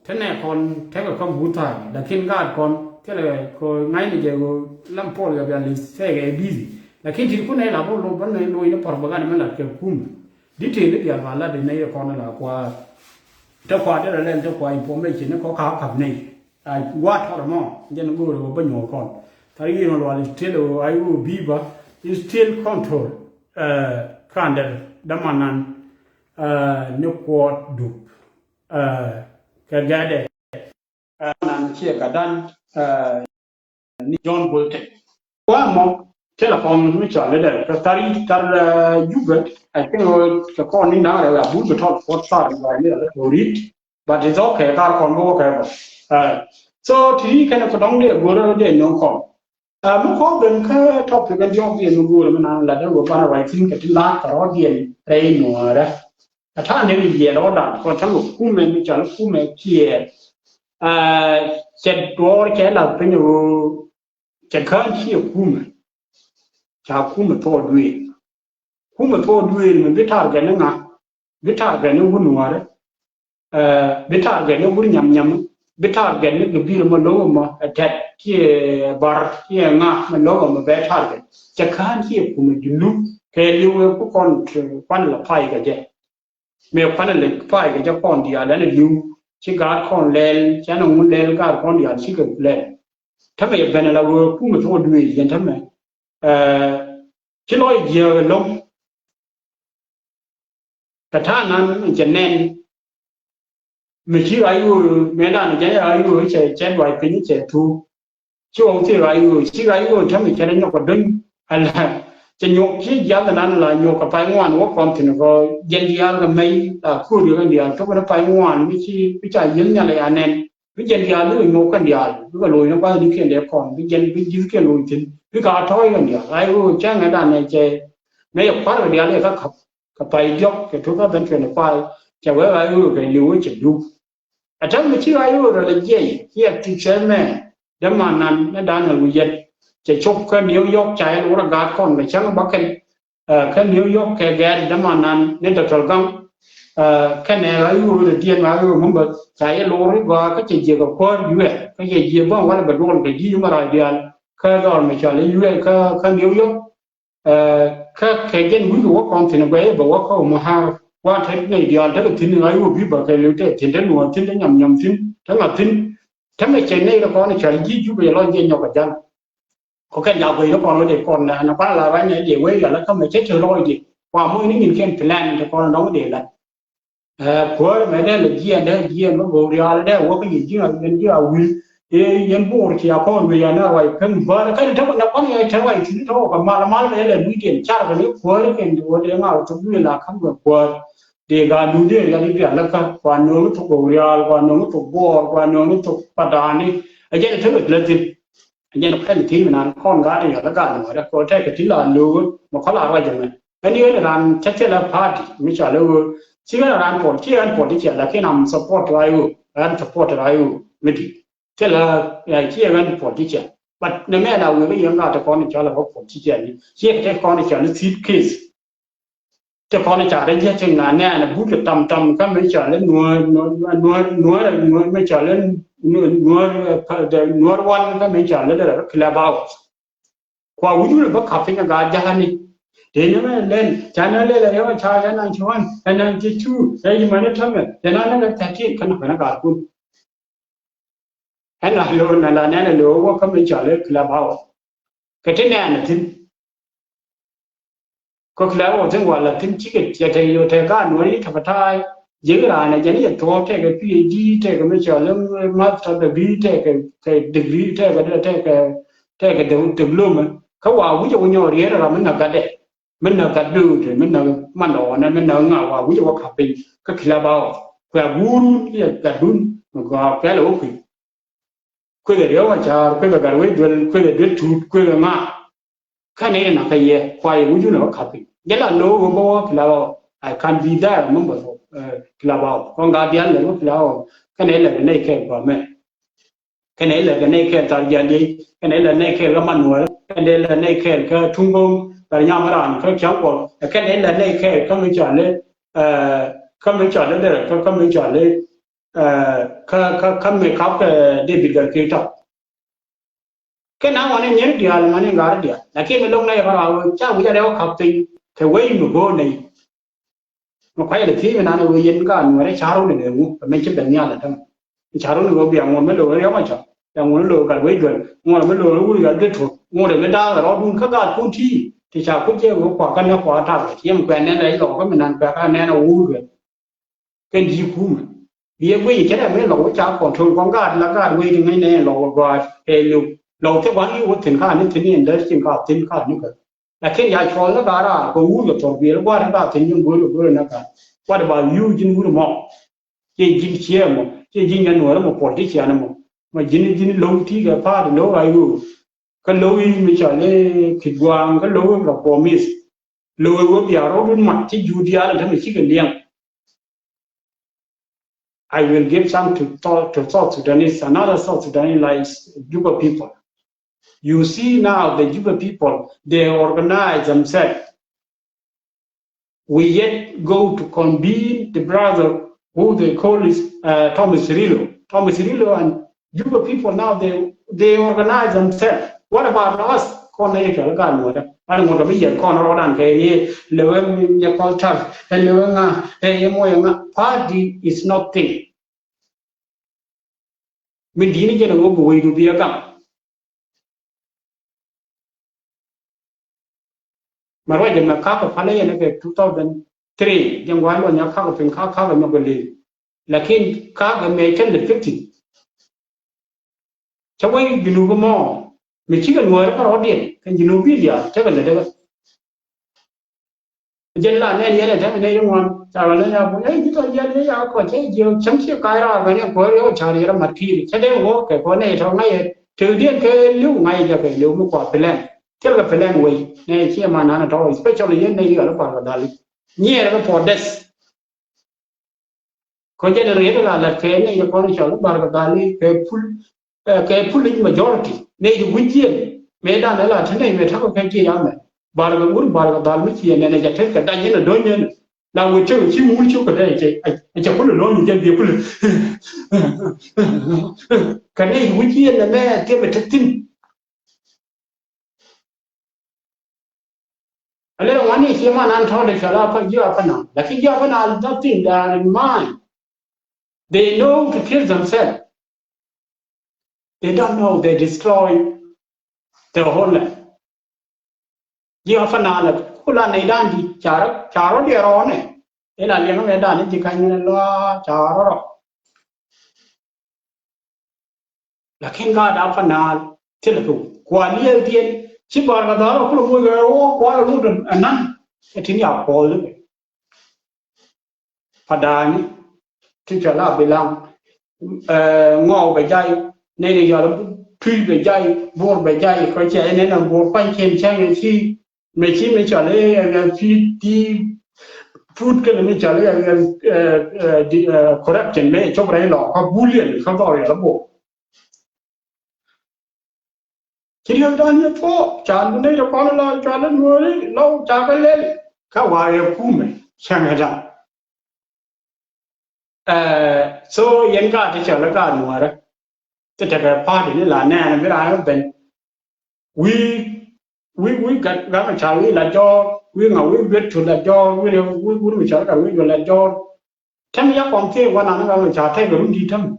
te nɛ kɔn tekɛ kä guut tha̱a̱ŋ lakin gaat kɔn thilɛ kɛ ŋa̱cni jɛ ɣöö lam Paul kɛ bial i̱ thɛɛkɛ ɛ busy. Lakin ti̱t kun ɛ la bä lo̱ bä nɛ lo̱c ni propaganda mi lat kɛ kum. Detail i̱ diaal ba lat i̱ nɛ yɛ kɔn ɛ la kua. Te kua derɛ lɛl te kua information ni kɔ ka kap nɛy. A wa tɔrɔ mɔ jɛn go̱o̱rɛ wä bä nyuɔ̱ɔ̱r kɔn. Thar yiëë Malual is still a I O B bä is still control. Ɛ, ka̱n dɛr dämanan, ɛ, ni Kuɔt Dup, ɛ, kɛ gɛɛdɛ. Ɛ, nan ciɛ gatdan, ɛ, ni John Bolton. Kua̱ mɔ telephone mi cɔl i̱ dɛ kɛ thar, thar, ɛ, Jubɛ. I think kɛ kɔn ni naŋ rɛw ya bul bi tɔt kuɔt thar ba mi rɛ orit. But it's okay, kar kɔn bi wä kɛ bä. Ɛ, so ti kɛn kɛ dɔŋ dee go̱rɛ dee nöŋ kɔn. Ɛ, mi kɔn ben kä topic in diɔk diɛ mi go̱rɛ mi naŋ la dee wä banɛ ruac thi̱n kɛ ti la̱a̱k kɛ rɔ̱ diɛn rɛy nuɔɔrɛ. Ɛ ta̱a̱ nɛn in diɛɛl rɔ̱dan kɔn ta̱ŋ kɛ kumɛ mi cɔl kumɛ kiɛɛr. Ɛ, cɛ duɔɔr cɛ lath piny ɣöö cɛ kään ciɛ kumɛ. Ca kumɛ thɔɔk duëël. Kumɛ thɔɔk duëël mi bi target ni ŋa? Bi target ni wun nuɔɔrɛ. Ɛ, bi target ni wun nyam nyam. Bi target ni gɛ bil mɛ lo̱ŋ mɔ ɛ tɛt kiɛ bar kiɛ ŋa mɛ lo̱ŋ mɛ bɛ target. Cɛ kään ciɛ kumɛ junub kɛ liwɛ ku kɔn kuan la pay kɛ jɛ. Mëë kuanɛ lɛ pay kɛ jɛ kɔn diaal ɛn ɛ li̱w ci gaat kɔn lɛl cɛn ɛ ŋun lɛl gaat kɔn diaal cikɛ lɛl. Tämɛ yɛ ben ala ɣöö kumɛ thok duëëc yɛn tämɛ. Ɛ, ci lɔc jiääk ɛlɔ̱ŋ. Kɛ ta̱a̱ nan cɛ nɛn. Mi ci ɣac ɣöö mëë dan jɛ ɣac ɣöö cɛ, cɛ duac piny cɛ thuk. Ci ɣɔw thil ɣac ɣöö, ci ɣac ɣöö täämɛ cɛ rɛ nyɔk kɛ do̱ny. Ala cɛ nyɔk ci jiath nan la nyɔk kɛ pay ŋuan wä kɔn thi̱n kɔ jɛn diaal kɛ mɛy la ko̱o̱r yɛ kɛn diaal tok kɛn pay ŋuan mi ci, mi ca yieth nhial ɛ ya nɛn. Bi jɛn diaal bikɛ nyuɔk kɛn diaal bikɛ loc ni gua̱thnikiɛn dee kɔn bi jɛn bi ji̱thkiɛn loc thi̱n bikɛ a tɔ̱ɔ̱c kɛn diaal. Ɣac ɣöö cäŋɛ danɛ cɛ mëë yɛ kua̱r kɛ diaal yɛ kä ka̱p kɛ pay diɔ̱k kɛ two thousand twenty-five cɛ wee ɣac ɣöö kɛ li̱w cɛ duk. Ɛ täämɛ ci ɣac ɣöö rɛl jiɛc kiɛ ti chairman dämanan ni Daniel Wi̱i̱ Yɛt. cɛ cop kä New York, ca yɛ lor a gaat kɔn kɛ cäŋ bä kɛn. Ɛ, kä New York kɛ gɛɛt dämanan ni Doctor Gaŋ. Ɛ, kɛnɛ ɣa̱ yu rot diɛn ɣa̱ yu mumba ca yɛ lor i̱ gɔaa kä cɛ jiɛ kɛ kuäär U S, kä cɛ jiɛ bä walɛ bɛ duɔl kɛ ji̱ yu mɛ rac diaal kä dɔɔr mɛ cɔal i̱ U S kä, kä New York. Ɛ, kä kɛ jɛn wi̱i̱ kɛ wä kɔn thi̱n guɛy bɛ wä kä mɛ har wan te nɛy diaal tekɛ thi̱n ɣa̱ yu bi bä kɛ li̱w te thi̱n te nuɔ̱ɔ̱r thi̱n te nyam nyam thi̱n te ŋa̱th thi̱n. Te mɛ cɛ nɛy rɛ kɔn i̱ cɔal ji̱ Jubɛ yɛ lɔc jɛ nyɔk kɛ ja̱l. Kɔ kɛn ca guɛy ni kɔn wä dee kɔn na na kuan la rany ni dee wee yɔl kä mɛ cɛ cɛ lɔc dee kua moc ni nyin kɛn plan te kɔn dɔŋ dee la. Ɛ, kuäär mɛ dee lɛ jiɛn dee jiɛn bä go̱o̱r rial dee wä kä yɛ ji̱n a yɛn ji̱ a wi̱i̱. Yɛ yɛn bo̱o̱r ci a kɔn wi̱i̱ a na ruac pen bäär kɛn te na kuan yɛ te ruac ci ni tɔk kɛ mal mal kɛ lɛ wi̱i̱ diɛn car kɛ ni kuäär kɛn wä dee ŋa̱l thok wi̱i̱ la ka̱m kɛ kuäär. Dee gaa nuun dee rial i̱ rial lä kä kua no̱o̱ŋ thok go̱o̱r rial kua no̱o̱ŋ thok buɔɔr kua no̱o̱ŋ thok patani. A jɛn te wet lä thi̱n. Jɛn kɛn thi̱n mi nan kɔn gaat in yɔt ɛ gaat nuɔɔrɛ kɛ ɣöö tɛkɛ ti la lo̱o̱ mɛ kɔl a ruac ɛmɛ. Ɛn yɛn ran cä thilɛ party mi cɔal i̱ ɣöö ci ɣän ran puɔl ci ɣän puɔl ti ciɛ lakin am support ɣa̱c ɣöö ɣän support ɣa̱c ɣöö mi di̱i̱t thilɛ ci ɣän puɔl ti ciɛ. But nɛ mɛ la wëë kä yɛn gaat ti kɔn in cɔal ɛ ɣöö puɔl ti ciɛ ni ci ɣän ti kɔn in cɔal i̱ thi̱i̱t case. Ti kɔn ca rɛ jiɛ ti ŋa nɛɛn a but kɛ tam tam kä mi cɔal i̱ nuɔ̱ɔ̱r nuɔ̱ɔ̱r nuɔ̱ɔ̱r nuɔ̱ɔ̱r mi cɔal i̱ nuɔ̱ɔ̱r nuɔ̱ɔ̱r wan kä mi cɔal i̱ dee rɛ Clubhouse. Kua wi̱c wun bä kap piny a gaa ja̱a̱ni. Tëë ni mɛ lɛl ca ni lɛl a yɔ̱ ca yɛn an ci wan ɛn an ci cu ɛ yi mani tämɛ tɛn an ni kɛ thɛt ti kɛn kɛn a gaa kun. Ɛn a lo̱o̱ na la nɛn a lo̱o̱ wä kä mi cɔal i̱ Clubhouse. Kɛ ti nɛɛn a thi̱n. Kä Clubhouse thi̱n wala thi̱n cikɛ cɛ te yo̱ te gaa nuɔ̱ɔ̱ri tɛpɛ ta̱a̱. Ji̱ raan a jɛn yɛ thuɔ̱ɔ̱p tɛkɛ P H D tɛkɛ mi cɔal i̱ master degree tɛkɛ kɛ degree tɛkɛ tɛkɛ tɛkɛ diploma. Kä wa wi̱cɛ wä nyɔɔr riet ram mi näk gatdɛ. Mi näk gat döödɛ mi näk mandɔɔnɛ mi näk ŋa wa wi̱cɛ wä kap piny kä Clubhouse. Kuɛ guurun kiɛ gatdun mi gɔaa kuɛ lɛ wä kui̱. Kueth ɛ riɛw a ca̱a̱r kueth ɛ gat wec duel kueth ɛ duel tuut kueth ɛ ŋa. Kä nɛy ɛ nakä yɛ kua yɛ wi̱cun ɛ wä ka̱p piny jɛ la lo̱o̱ wä bä wä Clubhouse. I can be there a member of Clubhouse kɔn gaa diaal lɛ wä Clubhouse. Kä nɛy lɛ kɛ nɛy kɛɛl gɔamɛ. Kä nɛy lɛ kɛ nɛy kɛɛl thar jia̱ liey kä nɛy lɛ nɛy kɛɛl kä Manuɛl kä nɛy lɛ nɛy kɛɛl kä Tuŋ Go̱o̱ŋ thar nyam raan kä Cäŋ Kuɔl. Kä nɛy lɛ nɛy kɛɛl kä mi cɔal i̱ kä mi cɔal i̱ dee kä mi cɔal i̱ kä kä kä mi kap kɛ David Gatkeek tɔ̱. Kɛ na ŋuɔni nyir diaal ŋuɔni ŋa̱r diaal lakin mi lo̱k nɛy kɔn a wee ca wi̱c a rɛw kap piny kɛ wec mi go̱o̱r nɛy. Mi kuac a lɛ thiec mi nan a wee yɛn ka nuɛɛrɛ ca̱r wun a lɛ ŋu kɛ mi ci ben nhial a däm. Ca̱r wun a wee bia ŋuɔn mi lo̱k riɔm a cɔk bia ŋuɔn mi lo̱k gat wec duel ŋuɔn mi lo̱k wur gat dee tuɔ̱k ŋuɔn mi da̱a̱k a rɔɔdun kä gaatkun ti ti ca kuc jɛ wee kua kä ni kua tak yɛm kuɛ nɛn a ilɔk kä mi nan kuɛ ka nɛn a wur kɛ. Kɛn ji̱ kumɛ bi yɛ guic cɛ dɛ mi lɔk wä ca control kɔn gaat la gaat wec ti ŋäc nɛ lɔk wä gɔaa kɛ liw lɔk thik wan i̱ wä thi̱n ka ni thi̱n in där cin ka thi̱n ka ni kɛ. Lakin ya cuɔl ni ka raar kɛ wur kɛ thɔr bi lɛ gua̱a̱r ni ka thi̱n ni go̱o̱r go̱o̱r ni ka. What about you ji̱n wur mɔ? Ciɛ ji̱n ciɛ mɔ ciɛ ji̱n nyɛ nuɔ̱ɔ̱r mɔ politician mɔ mɔ ji̱n ji̱n lo̱w ti kɛ pa̱a̱t lo̱w ay wur. Kä lo̱w i̱ mi cɔal i̱ Kit Gua̱a̱ŋ kä lo̱w i̱ reformist. Lo̱w i̱ wä bia rɔ̱dun mat ci juu diaal in te mi cikɛ liɛŋ. I will give some to, to, to South Sudanese, another South Sudanese like Juba people. You see now the Juba people, they organize themselves. We yet go to convene the brother who they call is uh, Thomas Cirillo. Thomas Cirillo and Juba people now they they organize themselves. What about us? Kɔn na yɛ kɛl gal ŋuɔ̱t an ŋuɔ̱t mi yɛ kɔn rɔɔdan kɛ yɛ lewɛ mi yɛ kɔl tar ɛ lewɛ ŋa ɛ yɛ mɔ yɛ ŋa. Party is nothing. Min di̱i̱ni jɛn a ŋuɔ̱t bi wecdu bi ɛ gam. Ma ruac ɛmɛ ka̱kɛ palä yɛn kɛ two thousand three jɛn gua̱a̱c luɔny a ka̱kɛ piny ka̱ ka̱kɛ nyɔk kɛ lëë. Lakin ka̱kɛ mɛ cä lät kä thi̱n. Cä wec Junub mɔ mi cikɛ nuɔɔri kä rɔɔdiɛn kɛ Junub bi diaal cä kɛ lät kä. Jɛn la nɛn yɛn ɛ tɛmɛ nɛy ti ŋuan ca rɔ leny a bun ɛ ji̱ tɔ jiɛn ni ya kɔ cɛ jiɛ cäŋ ci ka̱c raar kɛ ni kuäär yɔ ca̱r yɛrɛ mat ki̱i̱r cɛ dee wä kɛ kɔ nɛy tɔ ŋa̱c yɛ tëkdiɛn kɛ li̱w ŋa̱c jɛ kɛ li̱w mi kua plan. Thilkɛ plan wei nɛy ciɛ man nan tɔ especially yɛn nɛy yɔl i̱ Bar kɛ dhali. Nyiɛɛrɛ kɛ puɔt deth. Kɔ jɛn riet la lat kɛ nɛy kɔn cɔl i̱ Bar kɛ dhali kɛ pul kɛ pul i̱ majority nɛy ti wi̱c jiɛn. Mëë dan ɛ la te nɛy mëë tekɛ kɛ jiɛc amɛ. Barkɛ wur barkɛ dhal mi ciɛ nɛn ɛ jɛ tek kɛ dac yɛn ɛ do̱ny yɛn. La wee cä ci mul cä kɛ dee cɛ cɛ kulɛ lo̱ny jɛ biɛ kulɛ. Kɛ nɛy wi̱c yɛn ɛ mɛ thiɛ bɛ te thi̱n. A lɛ ŋuani ci man an tɔ̱ de cɔl a pa ji̱ a pa na. Lakin ji̱ a pa na nothing they are in mind. They know to kill themselves. They don't know they destroy the whole land. Ji̱ a pa na la kula nɛy dan di carɔ carɔ diɛ rɔɔnɛ. Ila liɛŋ mɛ dan ji̱ kany mɛ lɔ carɔ rɔ. Lakin gaat a pa na thilɛ kɛ wä kua liɛl diɛn ci bɔr kɛ dhɔr a kulɛ moc kɛ wä kua lɛ lut anan. Ɛ tin ya kuɔl ni bɛ. Padaani ti cɔl a bilaŋ. Ŋɔw bɛ jay nɛy ni yɔl tui̱ bɛ jay bor bɛ jay kɔ cɛ nɛn a bor kuany cien cäŋ ci mɛ ci mi cɔl iɛ ɛ fi ti put kɛn mi cɔl iɛ ɛ corruption mɛ cop rɛy lɔ ka bullion ka dhɔr yɔl a bor. Ci riek dan ni po ca ni ne kɔn la ca ni nuori la ca ka lel ka wa ye kume cɛŋɛ dan. So yɛn ka ti cɛ la ka nuɔrɛ ti tɛkɛ party ni la nɛɛn bi raa ben wi wi wi gat gat ca wi la jɔr wi ŋa wi bet cu la jɔr wi wi wi ca ka wi la jɔr. Tɛm ya kɔn thie wan an ŋa ca tɛk run di tɛm.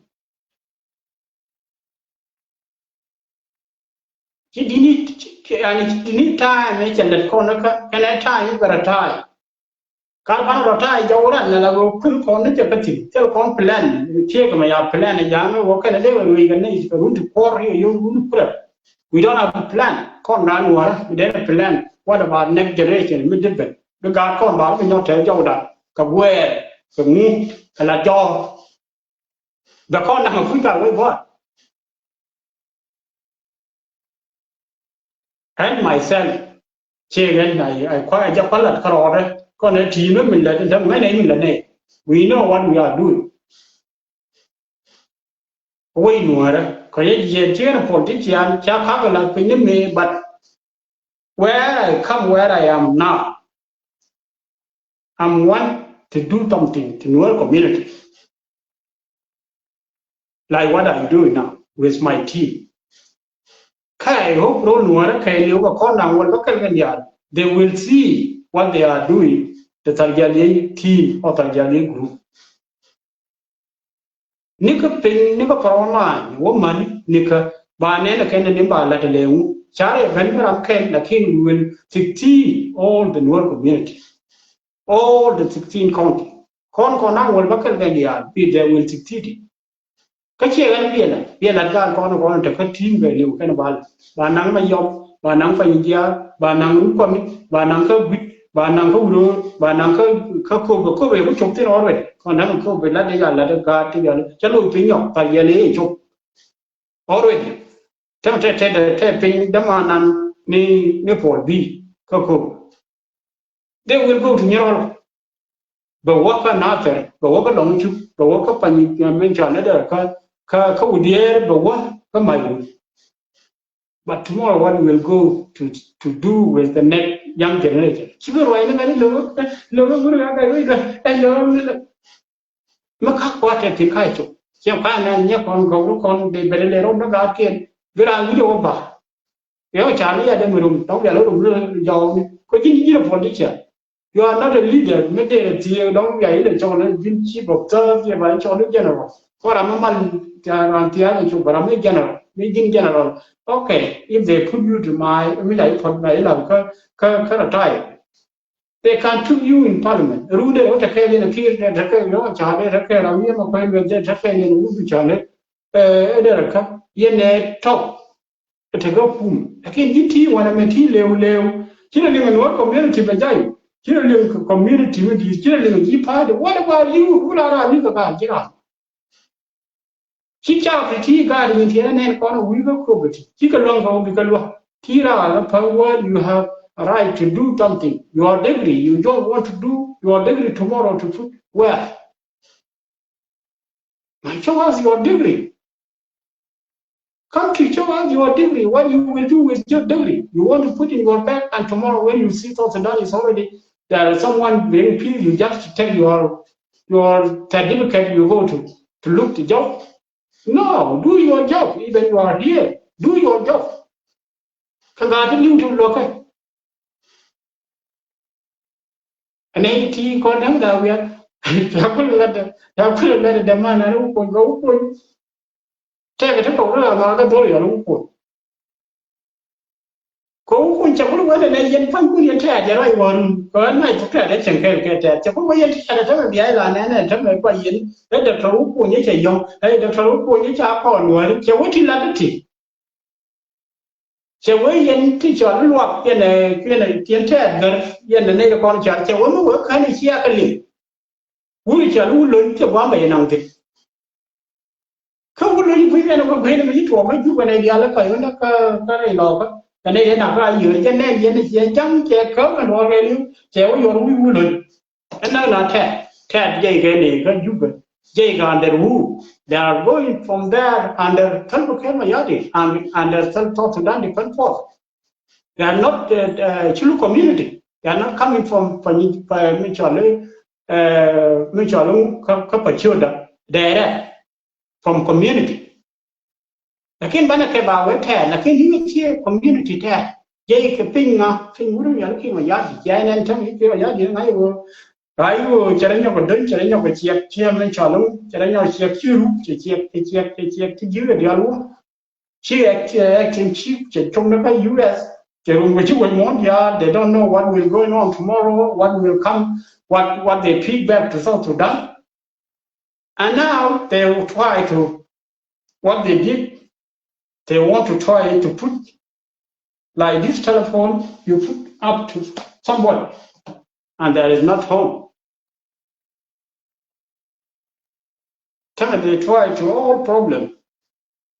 Ci dini yani ci dini time cɛ lɛt kɔn kä kɛnɛ time bɛ rɛ time. Kar ban rɔ time jɔw ran na la wä kun kɔn ni cɛ kä thin thil kɔn plan. Ciek ma ya plan ya mi wä kɛnɛ dee wä wä kɛnɛ kɛ run ti kuɔr ri yɔ run kurɛ. We don't have a plan kɔn ran wä rɛ we don't have a plan. What about next generation mi dibɛn bi gaat kɔn ba mi nyɔ tɛ jɔw dan kɛ guɛɛr kɛ ŋu kɛ la jɔw. Bɛ kɔn da̱ŋ a kui̱ ka wee buɔt. And myself ci ɣän a kua̱ a jɛ kua̱ lat kärɔɔdɛ kɔn ɛ ti̱i̱ mi min lät in te ŋäcnɛ in lät nɛ. We know what we are doing. Wec nuäärä kɔ yɛ jiɛn ci ɣän a politician ca ka̱k a la̱th piny ni mëë but where I come where I am now. I'm want to do something to Nuer community. Like what I'm doing now with my team. Kɛ I hope rol Nuäärä kɛ liw kɛ kɔn naŋ wäl bä kɛl kɛ diaal. They will see what they are doing, the Tharjaliɛ team or Tharjaliɛ group. Nikä piny nikä front line wä mani nikä ba nɛn kɛn ni ba lat lɛ ŋu carɛ ben ram kɛn lakin we will succeed all the Nuer community. All the sixteen county. Kɔn kɔn naŋ wäl bä kɛl kɛ diaal bi they will succeed. Kä ciɛ ɣän biɛ lat biɛ lat gal kɔn kɔn te kä team bɛ liw kɛn bal ba naŋ ma yɔm ba naŋ pany jiaar ba naŋ rukɔni ba naŋ kä gui̱t ba naŋ kä wuröör ba naŋ kä kä köp köp ɛ ku cop thin already kɔn naŋ köp ɛ lat ɛ ya lat ɛ gaat ti yɔl cä loc piny nyɔk thar yɛl ɛ cop already. Tɛm tɛ tɛ tɛ piny dämanan ni ni pol bi kä köp. They will go to Nyirol. Bɛ wä kä Nathɛr bɛ wä kä Lɔŋcuk bɛ wä kä pany min cɔal ni dee kä kä kä Wudiɛɛr bɛ wä kä Mac Wut. But tomorrow what we will go to to do with the next young generation? Cikɛ ruacni mɛn i̱ lo̱k lo̱k lo̱k lo̱k lo̱k lo̱k. Mi ka kuat tɛ thi̱n ka cop ciɛ ka nɛ nyɛ kɔn gɔw ri kɔn dee bɛl ilɛ rɔm ni gaatkiɛn bi raan wi̱cɛ wä ba. Yɔ car ni ya dee mi rum tɔŋ bia lo̱ rum ni jɔw ni ko ji̱n ji̱n a politician. You are not a leader mi dee thiee dɔŋ bia ilɛ cɔl ni ji̱n chief of staff yɛ ba cɔl ni general. Kɔ ram mi mal ran thia̱a̱ŋ cop ba ram mi general mi ji̱n general. Okay, if they put you to my mi la i̱ pɔt ma ilam kä kä kä retire. They can took you in parliament. Run dee wä te kɛɛl in a kiir dee te kɛɛl in wä ca dee te kɛɛl a wi̱i̱ ma kuɛn weth dee te kɛɛl in wä bi ca lek. Ɛ dee rɛ kä yɛn ɛ tɔk. Ɛ te kä kum lakin ji̱ ti wanɛ mɛ ti leu leu. Ci rɛ liŋ in wä community bɛ jay ci rɛ liŋ community mi di̱i̱t ci rɛ liŋ ji̱ party. What about you? Wula raa ni kɛ gaa ji̱ raa. Ci cak ti ti gaat ni ti nɛn kɔn wi̱i̱ kä kobit ci kɛ luäŋ kɛ wi̱i̱ kɛ luäŋ ti raa kä päl wä. You have a right to do something. Your degree you don't want to do your degree tomorrow to put where? My show us your degree. Come to show us your degree, what you will do with your degree. You want to put in your bag, and tomorrow when you see South Sudan is already there is someone bring peace, you just take your your certificate, you go to, to look the job. No, do your job. Even you are here, do your job. Kä ŋa̱a̱t ti li̱w ti lo̱kä. Ɛn ɛ ti kɔn da̱ŋ da̱ŋ wiak. Ca kulɛ lat, ca kulɛ lat däman ani wä kuɔny kɛ wä kuɔny. Tɛkɛ ti kɔk ri la nhɔakä dhol yɔl wä kuɔny. Kɛ wä kuɔny cɛ kulɛ wä nɛ nɛ yɛn pa̱ny kun yɛn tɛ̈t yɛ ruac wä run kɛ ɣän nac tɛ̈t yɛ cɛn kɛl kɛ tɛ̈t cɛ kulɛ wä yɛn tɛ̈t yɛ tämɛ bia ila nɛnɛ tämɛ kua yɛn. Ɛ dɔktɔr wä kuɔny yɛ cɛ yɔ̱ŋ, ɛ dɔktɔr wä kuɔny yɛ ca kɔn wä cɛ wä ti lat ti. Cɛ wee yɛn ti cɔl i̱ luak yɛn ɛ yɛn ɛ yɛn tɛɛth gär yɛn ɛ nɛy kɔn cɔl cɛ wee mi wee kän i̱ cia kɛ liŋ. Wur cɔl i̱ wur lo̱ny cɛ gua̱a̱m bɛ yɛn naŋ thi̱n. Kä wur lo̱ny gui̱n yɛn ɛ wee gui̱n mi ci tuɔɔk kä Jubɛ nɛy diaal i̱ kɔc wun kä kä rɛy lɔɔkä. Kɛ nɛy yɛn nak kä a yiëër jɛ nɛy yɛn i̱ ciɛ ja̱ŋ cɛ käp kɛ luɔɔk rɛy li̱w cɛ wee yuɔr wi̱i̱ wur lo̱ny. Ɛn näk na tɛt tɛt jɛy kɛ ni kä Jubɛ jɛy kɛ under who? They are going from there under Salva Kiir Mayardit and under South Sudan Defense Force. They are not uh, uh, Shuluk community. They are not coming from from uh, mi cɔl uh, mi cɔl kä kä Pachoda direct from community. Lakin banɛ kɛ ba wee tɛɛr, lakin ni cie community tɛɛr. Jɛ kɛ piny ŋa, piny wuri yal ki ma yadi, jɛ nɛn tɛm ki ma yadi ŋa iwo. Ba iwo cɛrɛ nyɔk dön, cɛrɛ nyɔk ciɛk, ciɛ mɛ cɔl, cɛrɛ nyɔk ciɛk ci ruk, cɛ ciɛk, cɛ ciɛk, cɛ ciɛk ti jiw dial wo. Ci acting chief cɛ cɔŋ ni ka U S cɛ rum ko ci wec mɔn dial. They don't know what will going on tomorrow, what will come, what what they pick back to South Sudan. And now they will try to, what they did, they want to try to put, like this telephone, you put up to somebody, and there is not home. Tell me they try to all problem.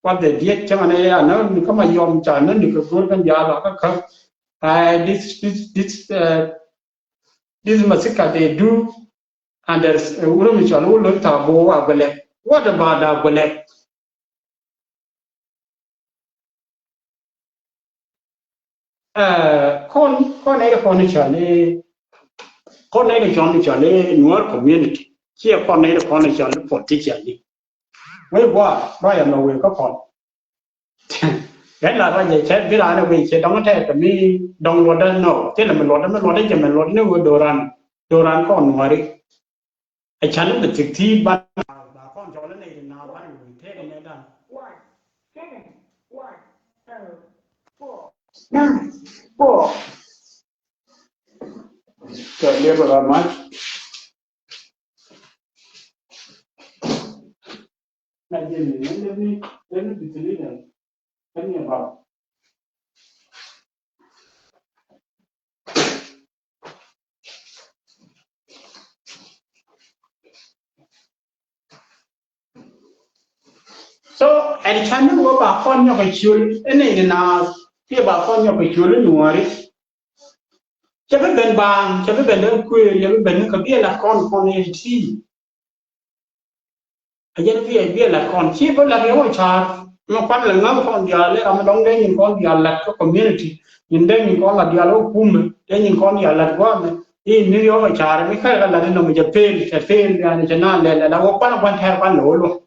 What they did, tell me, yeah, no, you come a young child, no, you could go and yala, uh, this, this, this, uh, this masika they do. And there's a woman called Ulun Tabo Agwelek. What about Agwelek? Uh, kɔn kɔn ɛ kɔn cɔl ɛ kɔn ɛ kɔn cɔl ɛ Nuer community. Ciɛ kɔn ɛ kɔn cɔl ɛ politician ni. Wee gua rɔy ɛmɛ wee kä kɔn. Gɛn la rɔy ɛ cɛ bi raan ɛ wee cɛ dɔŋ tɛ kɛ mi dɔŋ luɔtdä nɔ. Thilɛ mi luɔtdä mi luɔtdä jɛ mi luɔtdä ni wee do̱ran do̱ran kɔn Nuäri. A can ni bɛ thik thi̱i̱t ban ba kɔn cɔl ni na ban wee tɛk ni dan. Nine, four. Tɛk ni bɛ la mac. So ɛn can ni wä ba kɔn nyɔk a ciöl ɛn nɛy di naath kiɛ ba kɔn nyɔk a ciöl in Nuäri. Cɛ bi ben baaŋ, cɛ bi ben dee kuëër, cɛ bi ben ni kɛ biɛ la kɔn kɔn yɛ ti. A jɛn biɛ biɛ lat kɔn ci bä lat yɛ wä ca̱r. Mi kuan lɛ ŋäŋ kɔn diaal lɛ ram dɔŋ dee nyin kɔn diaal lat kä community. Nyin dee nyin kɔn lat diaal wä kumɛ dee nyin kɔn diaal lat gua̱a̱mɛ. I̱ ni yɔk a ca̱r mi kɛl ka lat inɔ mi jɛ pel cɛ pel yani cɛ naan lɛ lɛ la wä kuan kuan tɛɛr kuan lɛ wä luɔ.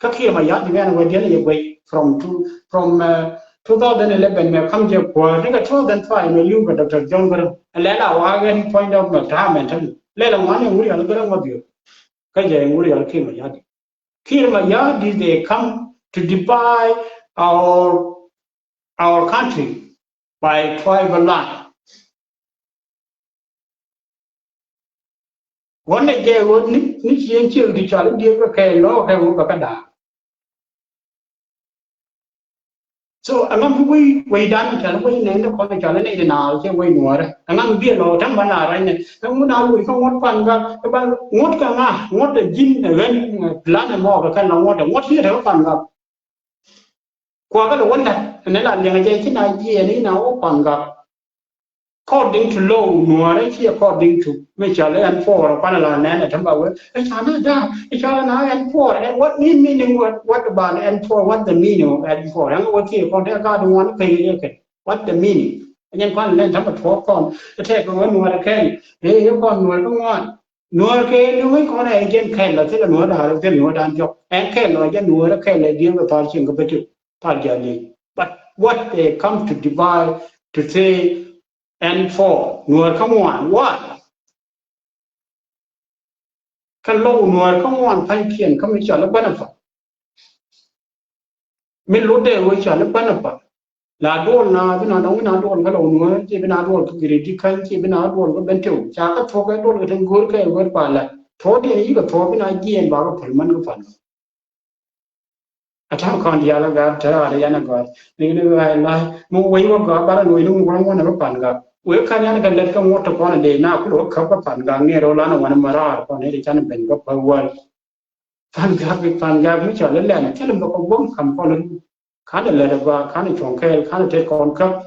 Kä Kiir Mayardit mɛn wä diɛn yɛ guɛy from two from uh, two thousand eleven mɛ kam jɛ kuäär ni kɛ two thousand five mɛ li̱w kɛ Doctor John Garang. Lɛ la wa ɣɛn point of no ta̱a̱ mɛn tɛn lɛ la ŋuan yɛ wuri al Garang ma biör. Kä jɛ ŋuri yɔl Kiir Mayardit. Kiir Mayardit, they come to divide our our country by tribal line. Ɣɔn ɛ jɛ ɣöö ni ni ci en ciek ti cɔal i̱ diëëk kä kɛɛl lɔɔk kɛ ɣöö bɛ kä da̱a̱k. So ɛŋa mi wec wecdan cɔal i̱ wec nɛn ti kɔn cɔal i̱ nɛy ti naath cɛ wec nuɔɔrɛ ɛŋa mi biɛ lɔɔk tɛm ba naar rɛc nɛ ɛŋu na wec kä ŋuɔ̱t pan gak ɛ ba ŋuɔ̱t kɛ ŋa ŋuɔ̱t ɛ ji̱n ɛ ɣän plan ɛ mɔɔk ɛ kɛn la ŋuɔ̱t ɛ ŋuɔ̱t ci ɛ te kä pan gak. Kuakä lɛ wä la̱t ɛn ɛ la liɛŋ ɛ jɛ ci na jiɛɛn i̱ na wä pan gak. According to law, Nuäärä ci according to mi cɔal N four, kuanɛ la nɛn ɛ tɛm ba wee. Ɛ ca na da, ɛ ca na N four. And what mean, meaning what, what about N four? What the meaning of N four? Ɛn wä thiee kɔn tɛ ka di ŋuan pɛn yɛ kɛ. What the meaning? Ɛn yɛn kuan lɛn tɛm ba tuɔɔk kɔn. Ɛ tɛk kɛ wä Nuäärä kɛl. Ɛ yɛ kɔn Nuäärä kɛ ŋuan. Nuäärä kɛ ni wä kɔn ɛ jɛn kɛl la thilɛ Nuäärä da̱a̱r thilɛ Nuäärä da̱a̱n jɔk. Ɛn kɛl la jɛn Nuäärä kɛl la diɛn kɛ thar cieŋ kɛ bä ti. Thar jɛ ni. But what they come to divide to say N four, Nuäär kä ŋuan. Why? Kä low Nuäär kä ŋuan pa̱nykiɛn kä mi cɔal i̱ benefit. Mi lot dee wee cɔal i̱ benefit. La duɔl na bi na dɔŋ bi na duɔl kä low Nuäär, ci bi na duɔl kä Giriti Käny, ci bi na duɔl kä Bentiu. Ca kä thuɔk ɛ duɔl kä tin go̱o̱r kɛ wee pa la. Thuɔk diɛn yi kɛ thuɔk bi na jiɛn ba kä päl män kä pan. A ta̱a̱ kɔn diaal a gak te raar yan a gɔaa. Ni ni ɣa̱a̱ la̱a̱c mi wec wä gɔaa bar a loc ni ŋuɔ̱n ŋuɔ̱n a bä pan gak. Wek ka̱n yan kɛ lät kä ŋuɔ̱t ti kɔn a dee na kulɛ wä käp kä pan gak ni rɔ lan a wan a ma raar kɔn ni ti can a ben kä päk wäl. Pan gak, pan gak mi cɔl ilɛn a thilɛ bä kɛ guɔ̱m kam kɔn a. Ka̱n a lät a gɔaa, ka̱n a cuɔ̱ŋ kɛɛl, ka̱n a tet kɔn käp.